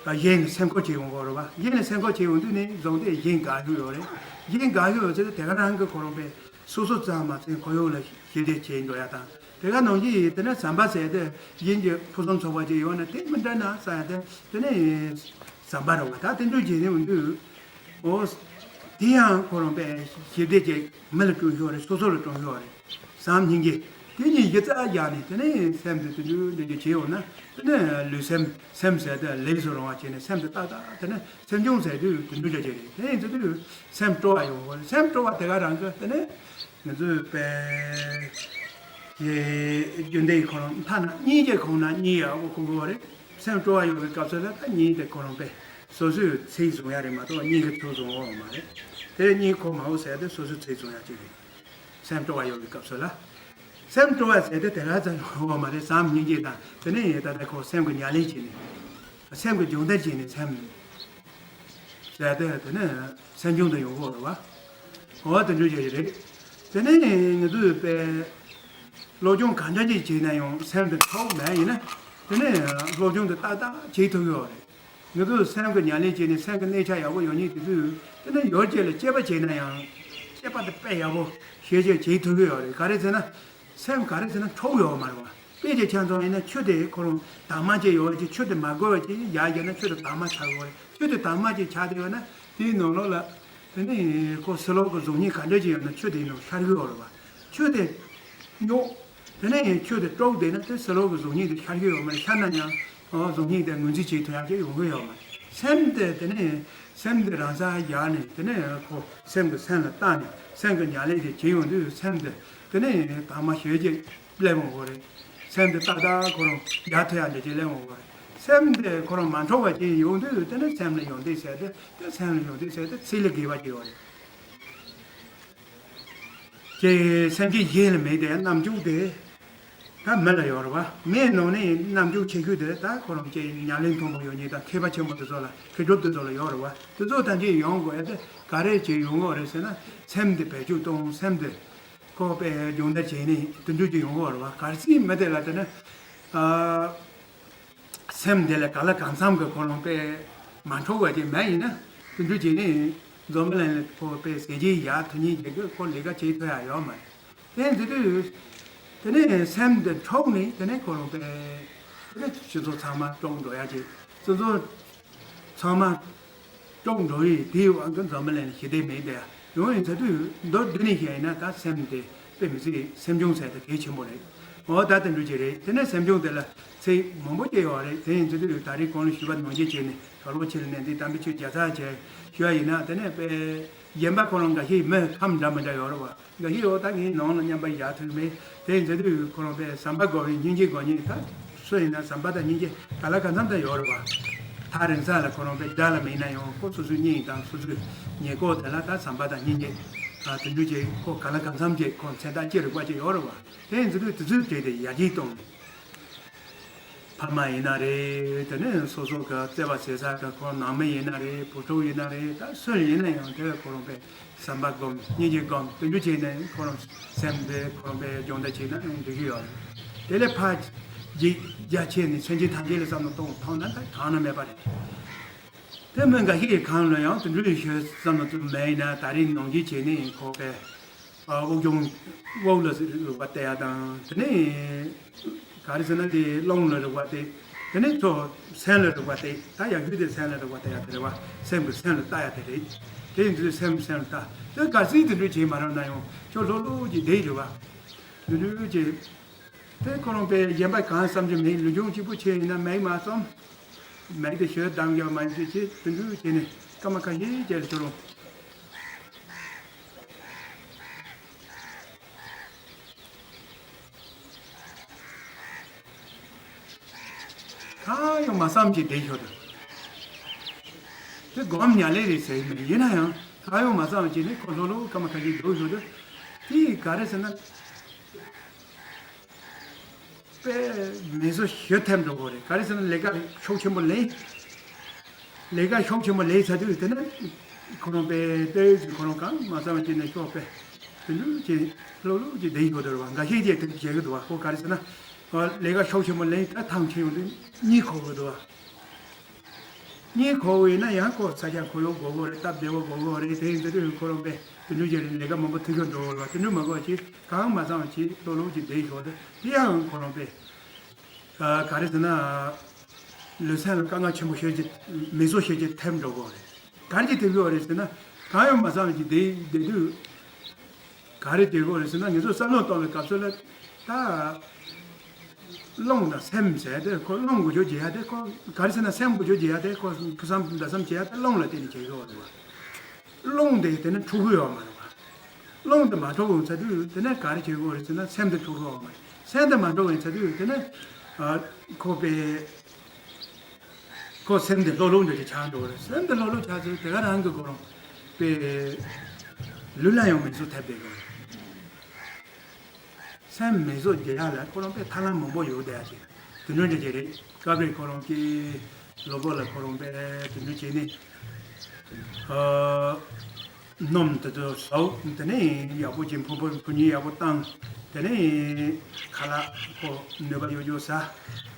ཨ་གཞན་ལ་སེམས་ཁུར་བྱེད་ཡོང་གི་རེད་བ། གཞན་ལ་སེམས་ཁུར་བྱེད་ཡོང་དུས་ནི་བཟང་སྟེ་གཞན་དགའ་ཤོས་ཡོད་རེད། གཞན་དགའ་ཤོས་ཡོད་ཚེ་དེ་ག་རང་གི་ཁོ་རང་པའི་སོ་སོ་ཙམ་མ་ཟད་ཁོར་ཡུག་ལ་ཞི་བདེ་བྱེད་འགྲོ་ཡ་དང་། དེ་ག་ནང་བཞིན་དེ་ནས་ཟམ་པ་ཟེར་ཏེ་གཞན་གྱི་ཕུན་སུམ་ཚོགས་པ་ཅིག་ཡོང་ན་དེ་མི་འདྲ་ན་ས་ཡ་དེ་དེ་ནས་ཟམ་པ་རེད་བ། ད་དེ་འདྲ་བྱེད་ནས་འོང་དུས། ཨོ། དེ་ཡང་ཁོ་རང་པས་ཞི་བདེ་ཅིག་མི་ལ་སྐྲུན་ཤོག་རེད། སོ་སོ་ལ་སྐྲུན་ཤོག་རེད། བསམ་སྙིང་རྗེ་དེ་གཉིས་གཞི་རྩ་བཞག་ནས་དེ་ནས་སེམས་དེ་དུད་འགྲོ་འདི་འདྲ་བྱས་ཡོང་ན་དེ་ནས་ལུས་སེམས་སེམས་ཟེར་དེ་ལས་སུ་རུང་བ་བྱས་ནས་སེམས་དེ་ཏག་ཏག་དེ་ནས་སེམས་བྱུང་ཟེར་དུས་དུད་འགྲོ་འདྲ་ཅིག་རེད། དེ་ཡིན་ཚེ་དུས་སེམས་སྤྲོ་བ་ཡོང་དགོས་རེད། སེམས་སྤྲོ་བ་དེ་ག་རང་གི་དེ་ནས་ང་ཚོས་པས་རྒྱུན་ལྡན་ཁོ་རང་མཐའ་ན་གཉིས་ཀྱི་ཁོང་ན་གཉིས་ཡག་པོ་ཁོ་དགོས་རེད། སེམས་སྤྲོ་བ་ཡོད་པའི་སྐབས་སུ་ལ་ད་གཉིས་དེ་ཁོ་རང་པས་སོ་སོའི་ཚིག་བཟུང་ཡ་རེད་མ་གཏོགས་གཉིས་ཀྱི་ཚུལ་བཟུང་འོང་མ་རེད། དེ་གཉིས་ཁོ་མ་འོ་ཟེར་ཏེ་སོ་སོའི་ཚིག་བཟུང་ཡ་གཅིག་རེད། སེམས་སྤྲོ་བ་ཡོད་པའི་སྐབས་སུ་ལ། སེམས་སྤྲོ་བ་ཟེར་ཏེ་དེ་ག་ཙམ་ཡོང་བ་མ་རེད། བསམ་སྙིང་རྗེ་དང་དེ་ནས་ད་ལྟ་ཁོ་སེམས་ཀྱི་ཉམས་ལེན་བྱས་ནས་སེམས་ཀྱི་སྦྱོང་བརྡར་བྱས་ནས་སེམས་ཟེར་ཏེ་དེ་ནས་སེམས་བྱུང་དུ་ཡོང་གི་རེད་བ། འོ་དེ་འདྲ་བྱས་རེད། དེ་ནས་ང་ཚོས་པས་སློབ་སྦྱོང་ག་འདྲ་ཅིག་བྱས་ན་ཡང་སེམས་དེ་འཕྲོག་མེད་ཡིན་ན་དེ་ནས་སློབ་སྦྱོང་དེ་ཏག་ཏག་བྱེད་ཐུབ་ཡོད་རེད། ང་ཚོས་སེམས་ཀྱི་ཉམས་ལེན་བྱས་ནས་སེམས་ཀྱི་གནས་ཆ་ཡག་པོ་ཡོང་ཉིད་དེ་ཚོས་དེ་ནས་ཡོ་བྱད་ལ་དཔྱད་པ་བྱས་ན་ཡང་དཔྱད་པ་དེ་དཔེ་ཡག་པོ་ཞེ་ཅིག་བྱེད་ཐུབ་ཀྱི་ཡོད་རེད། ག་རེ་ཟེར་ན། སེམས་ག་རེ་ཟེར་ན་འཕྲོག་ཡོད་མ་རེད་བ། དཔེ་ཅིག་ཆ་མཚོན་ཡིན་ན་ཆུ་དེ་ཁོ་རང་དྭངས་མ་ཅིག་ཡོད་ཅིག་ཆུ་དེ་མ་གོས་པ་ཅིག་ཡར་བཞག་ན་ཆུ་དེ་དྭངས་མ་ཆགས་ཡོད་རེད། ཆུ་དེ་དྭངས་མ་ཅིག་ཆགས་བསྡད་ཡོད་ན་དེའི་ནང་ལོགས་ལ་དེ་ནི་ཁོ་ཕྱི་ལོགས་ཀྱི་གཟུགས་བརྙན་ག་འདྲ་ཅིག་ཡོད་ན་ཆུ་དེའི་ནང་ཤར་གི་ཡོད་རེད་བ། ཆུ་དེ་རྙོག་དེ་ནས་ཆུ་དེ་དཀྲོགས་བསྡད་ན་དེ་ཕྱི་ལོགས་ཀྱི་གཟུགས་བརྙན་དེ་ཤར་གི་ཡོད་མ་རེད། ཤར་ན་ཡང་གཟུགས་བརྙན་དེ་ངོས་འཛིན་བྱེད་ཐུབ་ཡག་ཅིག་ཡོང་གི་ཡོད་མ་རེད། སེམས་དེ་དེ་ནས་སེམས་དེ་རང་སར་བཞག་ནས་དེ་ནས་ཁོ་སེམས་ཀྱི་སེམས་ལ་བཏང་ནས་སེམས་ཀྱི་ཉམས་ལེན་དེ་བྱེད་ཡོང་དུས་སེམས་དེ་དེ་ནས་དྭངས་མ་ཞེ་ཅིག་སླེབས་འོང་གི་རེད། སེམས་དེ་ཏག་ཏག་ཁོ་རང་རྒྱག་ཐུབ་ཡག་འདྲ་ཅིག་སླེབས་འོང་གི་རེད། སེམས་དེ་ཁོ་རང་མ་འཕྲོག་པ་ཅིག་ཡོང་དུས་དེ་ནས་སེམས་ལ་ཡོན་ཏན་ཟེར་ཏེ་དེ་སེམས་ལ་ཡོན་ཏན་ཟེར་ཏེ་ཚིག་ལ་དགེ་བ་ཅིག་ཡོད་རེད། ཅེས་སེམས་ཅན་གཞན་ལ་མེད་དེ་རྣམ་འགྱུར་དེ་ད་མི་ལ་ཡོད་རེད་བ། མིའི་ནང་ནས་རྣམ་འགྱུར་ཆེ་ཤོས་དེ་ད་ཁོ་རང་ཅེས་ཉམས་ལེན་མཐོན་པོ་ཡོད་མཁན་དང་མཁས་པ་ཆེན་པོ་དེ་ཚོ་ལ་མཁས་གྲུབ་དེ་ཚོ་ལ་ཡོད་རེད་བ། དེ་ཚོ་ཐམས་ཅད་ཡོང་དགོས་ཡ་དེ་ག་རེ་བྱས་ཡོང་གི་རེད་ཟེར་ན། སེམས་དེ་བེད་སྤྱོད་གཏོང་། སེམས་དེ་ཁོ་པའི་སྦྱོང་བརྡར་བྱས་ནས་དེ་འདྲ་ཅིག་ཡོང་གི་རེད་བ། གལ་སྲིད་མི་དེ་ལ་དེ་ནི་ཨ། སེམས་འདི་ལ་གང་ལ་གང་འཚམ་གྱི་ཁོ་རང་དཔེ་མ་འཕྲོག་པ་ཅིག་མེད་ཡིན་ན། དེ་འདྲ་བྱས་ནས་འཛམ་བུ་གླིང་ལ་ཁོ་དཔེ་ཟས་བཅད་ཡག་ཐུབ་མཁན་ཅིག་གི་ཁོ་ལས་ཀ་བྱེད་ཐུབ་ཡག་ཡོད་མ་རེད། དེ་ཡིན་དུས་དེ་ནས་སེམས་འདི་འཕྲོག་ནས་དེ་ནས་ཁོ་རང་དཔེ་དེ་ནས་སྤྱི་ཚོགས་ཚང་མ་དཀྲོག་འགྲོ་ཡག་ཅིག་སྤྱི་ཚོགས་ཚང་མ་དཀྲོག་འགྲོ་ཡི་དེའི་དབང་གིས་འཛམ་བུ་གླིང་ལ་ཞི་བདེ་མེད་དེ་ཡོང་ཡིན་ཚ་དུས། མདོར་བསྡུས་ནས་བཤད་ཡིན་ན་ད་སེམས་དེ་དཔེ་མི་སྲིད་སེམས་བྱུང་ཟེར་དེ་གལ་ཆེན་པོ་རེད། འོ་ད་དེ་འདྲ་ཅིག་རེད། དེ་ནས་སེམས་བྱུང་དེ་ལ་ཚིག་མང་པོ་སྐྱེ་ཡོད་རེད། དེ་ཡིན་ཚ་དུས་ད་རེས་གོང་ལ་ཞུས་པ་ནང་བཞིན་བྱས་ནས་གར་པོ་ཆེ་ལ་གནས་འདི་དམ་པའི་ཆོས་བརྒྱ་རྩ་བྱས་ཞུ་བ་ཡིན་ན། དེ་ནས་དཔེ་གཞན་པ་ཁོ་རང་འགའ་ཤས་མི་ཁམས་འདྲ་མི་འདྲ་ཡོད་རེད་བ། འགའ་ཤས་འོ་ད་ངའི་ནང་ལ་མཉམ་པར་བཞག་ཐུབ་མེད། དེ་ཡིན་ཚེ་དུས་ཁོ་རང་དཔེ་ཟམ་པ་དགོས་པའི་སྙིང་རྗེ་དགོས་ཉིད་ད་སུ་ཡིན་ན་ཟམ་པ་དང་སྙིང་རྗེ་ག་ལ་གང་འཚམ་དུ་ཡོད་རེད་བ། ཐག་རིང་ས་ལ་ཁོ་རང་དཔེ་དགྲ་ལ་མིན་ན་ཡང་ཁོ་སོ་སོའི་སྙིང་དང་སོ་སོའི་ཉེ་འཁོར་དེ་ལ་ད་ཟམ་པ་དང་སྙིང་རྗེ་ད་དེ་འདྲ་ཅིག་ཁོ་ག་ལ་གང་འཚམ་ཅིག་ཁོ་མཚན་རྟགས་ཅི་རིགས་པ་ཅིག་ཡོད་རེད་བ། དེ་ཡིན་ཚེ་དུས་དེ་ཚོའི་གྲས་དེ་ཡར་རྒྱས་གཏོང་ནས། ཕ་མ་ཡིན་ན་རེད། དེ་ནས་སོ་སོ་གི་བརྩེ་བ་ཟེར་ས་གི་ཁོ་ནང་མི་ཡིན་ན་རེད། བུ་ཕྲུག་ཡིན་ན་རེད། ད་སུ་ཡིན་ན་ཡང་དེ་ལ་ཁོ་རང་པས་བསམ་པ་སྒོམ། སྙིང་རྗེ་སྒོམ། དེ་འདྲ་བྱས་ནས་ཁོ་རང་སེམས་དེ་ཁོ་རང་པས་སྦྱོང་བརྡར་བྱས་ན་ཡང་འགྲིག་གི་ཡོད་རེད། དེ་ལས་ཕར་རྒྱ་ཆེ་ནས་སེམས་ཅན་ཐམས་ཅད་ལ་བསམ་བློ་གཏོང་ཐུབ་ན་ད་གང་ན་མེད་པ་རེད། དེ་མི་འགའ་ཞིག་གིས་གང་ལ་ཡང་དེ་འདྲ་ཡོད་ཤོད་བསམ་བློ་ཚུགས་མེད་ཡིན་ན། ད་རེས་ནང་བཞིན་བྱས་ནས་ཁོ་པས། ཨ། དབུགས་སྦྱོང་། དབུགས་ལ་རིག་པ་གཏད་ཡ་དང་། དེ་ནས་ག་རེ་ཟེར་ན་དེ་རླུང་ལ་རིག་པ་གཏད། དེ་ནས་ཚོ་སེམས་ལ་རིག་པ་གཏད། ད་ཡག་ཤོས་དེ་སེམས་ལ་རིག་པ་གཏད་ཡ་དེ་རེད་བ། སེམས་ཀྱིས་སེམས་ལ་ལྟ་ཡ་དེ་རེད། དེ་ཡིན་དུས་སེམས་སེམས་ལ་ལྟ། དེ་གལ་སྲིད་དེ་འདྲ་བྱེད་མ་རུང་ན་ཡང་ཁྱོད་ལྷོད་ལྷོད་ཀྱིས་བསྡད་རེད་བ། དེ་འདྲ་བྱེད། དེ་ཁོ་རང་པས་གཞན་པ་གང་བསམ་རྒྱུ་མེད། ལུས་སྦྱོང་གཅིག་པུ་བྱས་ཡིན་ན་མིག་མ་བཙུམ། མིག་དེ་ཞིག་བསྡམས་ཡོད་མ་ཡིན་ཚེ་ཅིག་དེ་འདྲ་བྱས་ནས་སྐར་མ་ཁ་ཤས་ཅིག་ལ་ཁྱོད་རང་གང་ཡང་མ་བསམ་གྱིས་བསྡད་ཤོག་དང་། དེ་སྒོམ་ཉལ་ལེ་རེད་ཟེར་མིན། ཡིན་ན་ཡང་གང་ཡང་མ་བསམ་གྱིས་ནི་ཁོ་ལྷོད་ལྷོད་སྐར་མ་ཁ་ཤས་འདུག་ཤོག་དང་། དེ་ག་རེ་ཟེར་ན། དཔེ་མི་བཟོ་ཞིག་ཐེབས་འགྲོ་གི་རེད། ག་རེ་ཟེར་ན་ལས་ཀ་ཤུགས་ཆེན་པོ་ལས། ལས་ཀ་ཤུགས་ཆེན་པོ་ལས་ཚར་དུས་དེ་ནས་ཁོ་རང་དཔེ་ལྟོས་ཟིན། ཁོ་རང་གང་མ་བསམ་བྱས་ནས་ཤོག་དཔེ་དེ་འདྲ་བྱས་ལྷོད་ལྷོད་ཀྱིས་བསྡད་ཡོད་དོ་རེད་བ། འགའ་ཤས་ཀྱིས་དེ་འདྲ་བྱེད་གི་འདུག་བ། ཁོ་ག་རེ་ཟེར་ན། ལས་ཀ་ཤུགས་ཆེན་པོ་ལས་ད་ཐང་ཆད་ཡོང་དུས་གཉིད་ཁུག་གི་འདུག་བ། གཉིད་ཁུག་ཡིན་ན་ཡང་ཁོ་ས་ཆ་ཁོར་ཡུག་དགོས་ཀྱི་རེད། སྟབས་བདེ་བོ་དགོས་ཀྱི་རེད། དེ་ཡིན་དུས་ཁོ་རང་དཔེ་དེ་འདྲ་བྱས་ལས་ཀ་མང་པོ་ཐུག་གི་འགྲོ་བ། དེ་འདྲ་མ་དགོས་བྱས་གང་མ་བསམ་བྱས་ལྷོད་ལྷོད་ཀྱིས་བསྡད་ཡོད་དེ། དེ་ཡང་ཁོ་རང་དཔེ། ཨ། ག་རེ་ཟེར་ན། ལུས་སེམས་ལ་དཀའ་ངལ་ཆེན་པོ་ཞེ་གཅིག་མི་བཟོ་ཞེ་གཅིག་ཐེབས་འགྲོ་གི་རེད། ག་རེ་གཅིག་ཐེབས་ཡོད་རེད་ཟེར་ན། གང་ཡང་མ་བསམ་གྱིས་བསྡད་བསྡད་དུས། ག་རེ་བྱེད་དགོས་རེད་ཟེར་ན། ངེད་ཚོ་བསམ་བློ་གཏོང་བའི་སྐབས་སུ་ལ་ད་རླུང་དང་སེམས་ཟེར་དེ། ཁོ་རླུང་འགུལ་སྐྱོད་བྱེད་ཡ་དེ། ཁོ་ག་རེ་ཟེར་ན་སེམས་འགུལ་སྐྱོད་བྱེད་ཡ་དེ་ཁོ་ཕུགས་བསམ་ལྡན་བསམ་བྱེད་ཡ་དེ་རླུང་ལ་བརྟེན་ནས་བྱེད་དགོས་རེད་བ། རླུང་དེ་དེ་ནས་འཁྲུག་གི་ཡོད་མ་རེད་བ། རླུང་དེ་མ་འཁྲུག་གོང་ཚ་དུས་དེ་ནས་ག་རེ་བྱེད་དགོས་རེད་ཟེར་ན། སེམས་དེ་འཁྲུག་གི་ཡོད་མ་རེད། སེམས་དེ་མ་འཁྲུག་གོང་ཚ་དུས་དེ་ནས་ཨ་ཁོ་པས་ཁོ་སེམས་དེ་ལྷོད་ལྷོད་འདྲ་ཅིག་ཆགས་འགྲོ་གི་རེད། སེམས་དེ་ལྷོད་ལྷོད་ཆགས་ཚེ་དེ་ག་རང་གི་ཁོ་རང་པས་ལུས་ལ་ཡང་མི་བཟོ་ཐེབས་བསྡད་གི་རེད། སེམས་མི་བཟོ་རྒྱུ་ཡ་ལ་ཁོ་རང་པས་ཐབས་ལམ་མང་པོ་ཡོད་བསྡད་ཡ་ཅིག་དེ་འདྲ་འདྲ་ཅིག་རེད། སྐབས་རེ་ཁོ་རང་གི་གློ་བུར་ལ་ཁོ་རང་པས་དེ་འདྲ་བྱས་ནས། ཨ། སྣུམ་དེ་ཚོ་ཟོ། དེ་ནས་ཡག་པོ་ཅིག་ཕོ་ཕོ་ཕོ་གཉིད་ཡག་པོ་བཏང་། དེ་ནས་ཁ་ལག་ཁོ་ནུས་པ་ཡོད་རྒྱུ་ཟ།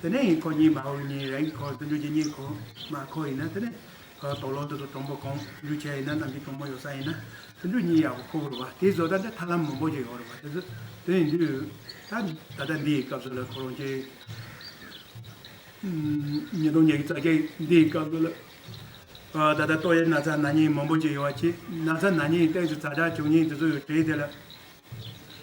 དེ་ནས་ཁོ་གཉིད་མ་འོང་ནས་རང་ཁོ་དེ་འདྲ་ཅིག་གཉིད་ཁོ་མ་ཁོ་ཡིན་ན། དེ་ནས་ཁོ་དོག་ལོ་དེ་ཚོ་དྲང་པོ་གང་ལུས་བྱས་ཡིན་ན། གནམ་གྱི་དྲང་པོ་ཡོད་ས་ཡིན་ན་དེ་འདྲ་གཉིད་ཡག་པོ་ཁོ་གི་རེད་བ། དེ་བཟོ་ད་འདྲ་ཐབས་ལམ་མང་པོ་ཅིག་ཡོད་རེད་བ། དེ་ཚོ་དེ་ཡིན་དུས་ད་ད་ལྟ་འདི་ཡི་སྐབས་སུ་ལ་ཁོ་རང་ཅིག་ཉིས་སྟོང་ཉི་ཤུ་རྩ་བརྒྱད་འདིའི་སྐབས་ལ། ཨ། ད་ལྟ་ཏོག་དབྱིབས་ན་ཚ་ན་མཁན་མང་པོ་ཅིག་ཡོད་པ་ཅིག་ན་ཚ་ན་མཁན་ཏོག་དབྱིབས་ཛ་དྲག་བྱུང་མཁན་དེ་ཚོ་ཡོད་དུས་དེ་ལ།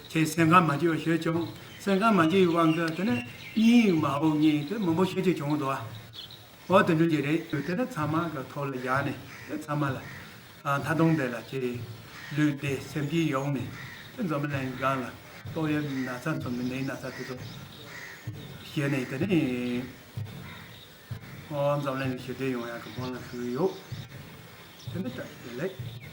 ཁྱེད་སེམས་ཁམས་མ་སྐྱིད་པ་ཞེ་བྱུང་། སེམས་ཁམས་མ་སྐྱིད་པའི་དབང་གིས་དེ་ནས་གཉིད་མ་འོང་མཁན་དེ་མང་པོ་ཞེ་ཅིག་བྱུང་འདུག་ཨ། འོ་དེ་འདྲ་ཅིག་རེད། དེ་ནས་ཚང་མ་གི་ཐོག་ལ་བཞག་ནས་དེ་ཚང་མ་ལ། ཨ། མཐའ་སྡོམ་དེ་ལ་ཁྱེད་ལུས་བདེ་སེམས་སྐྱིད་ཡོང་ནས་དེ་འཛམ་གླིང་སྒང་ལ་ཏོག་དབྱིབས་ན་ཚ་ཚོ་མི་ནད་ན་ཚ་དེ་ཚོ་ཞི་ནས། དེ་ནས། ཨོ། འཛམ་གླིང་ལ་ཞི་བདེ་ཡོང་ཡག་གི་སྨོན་ལམ་ཞུ་གི་ཡོད། དེ་འདྲ་ལྟ་བུ་དེ་ལེགས།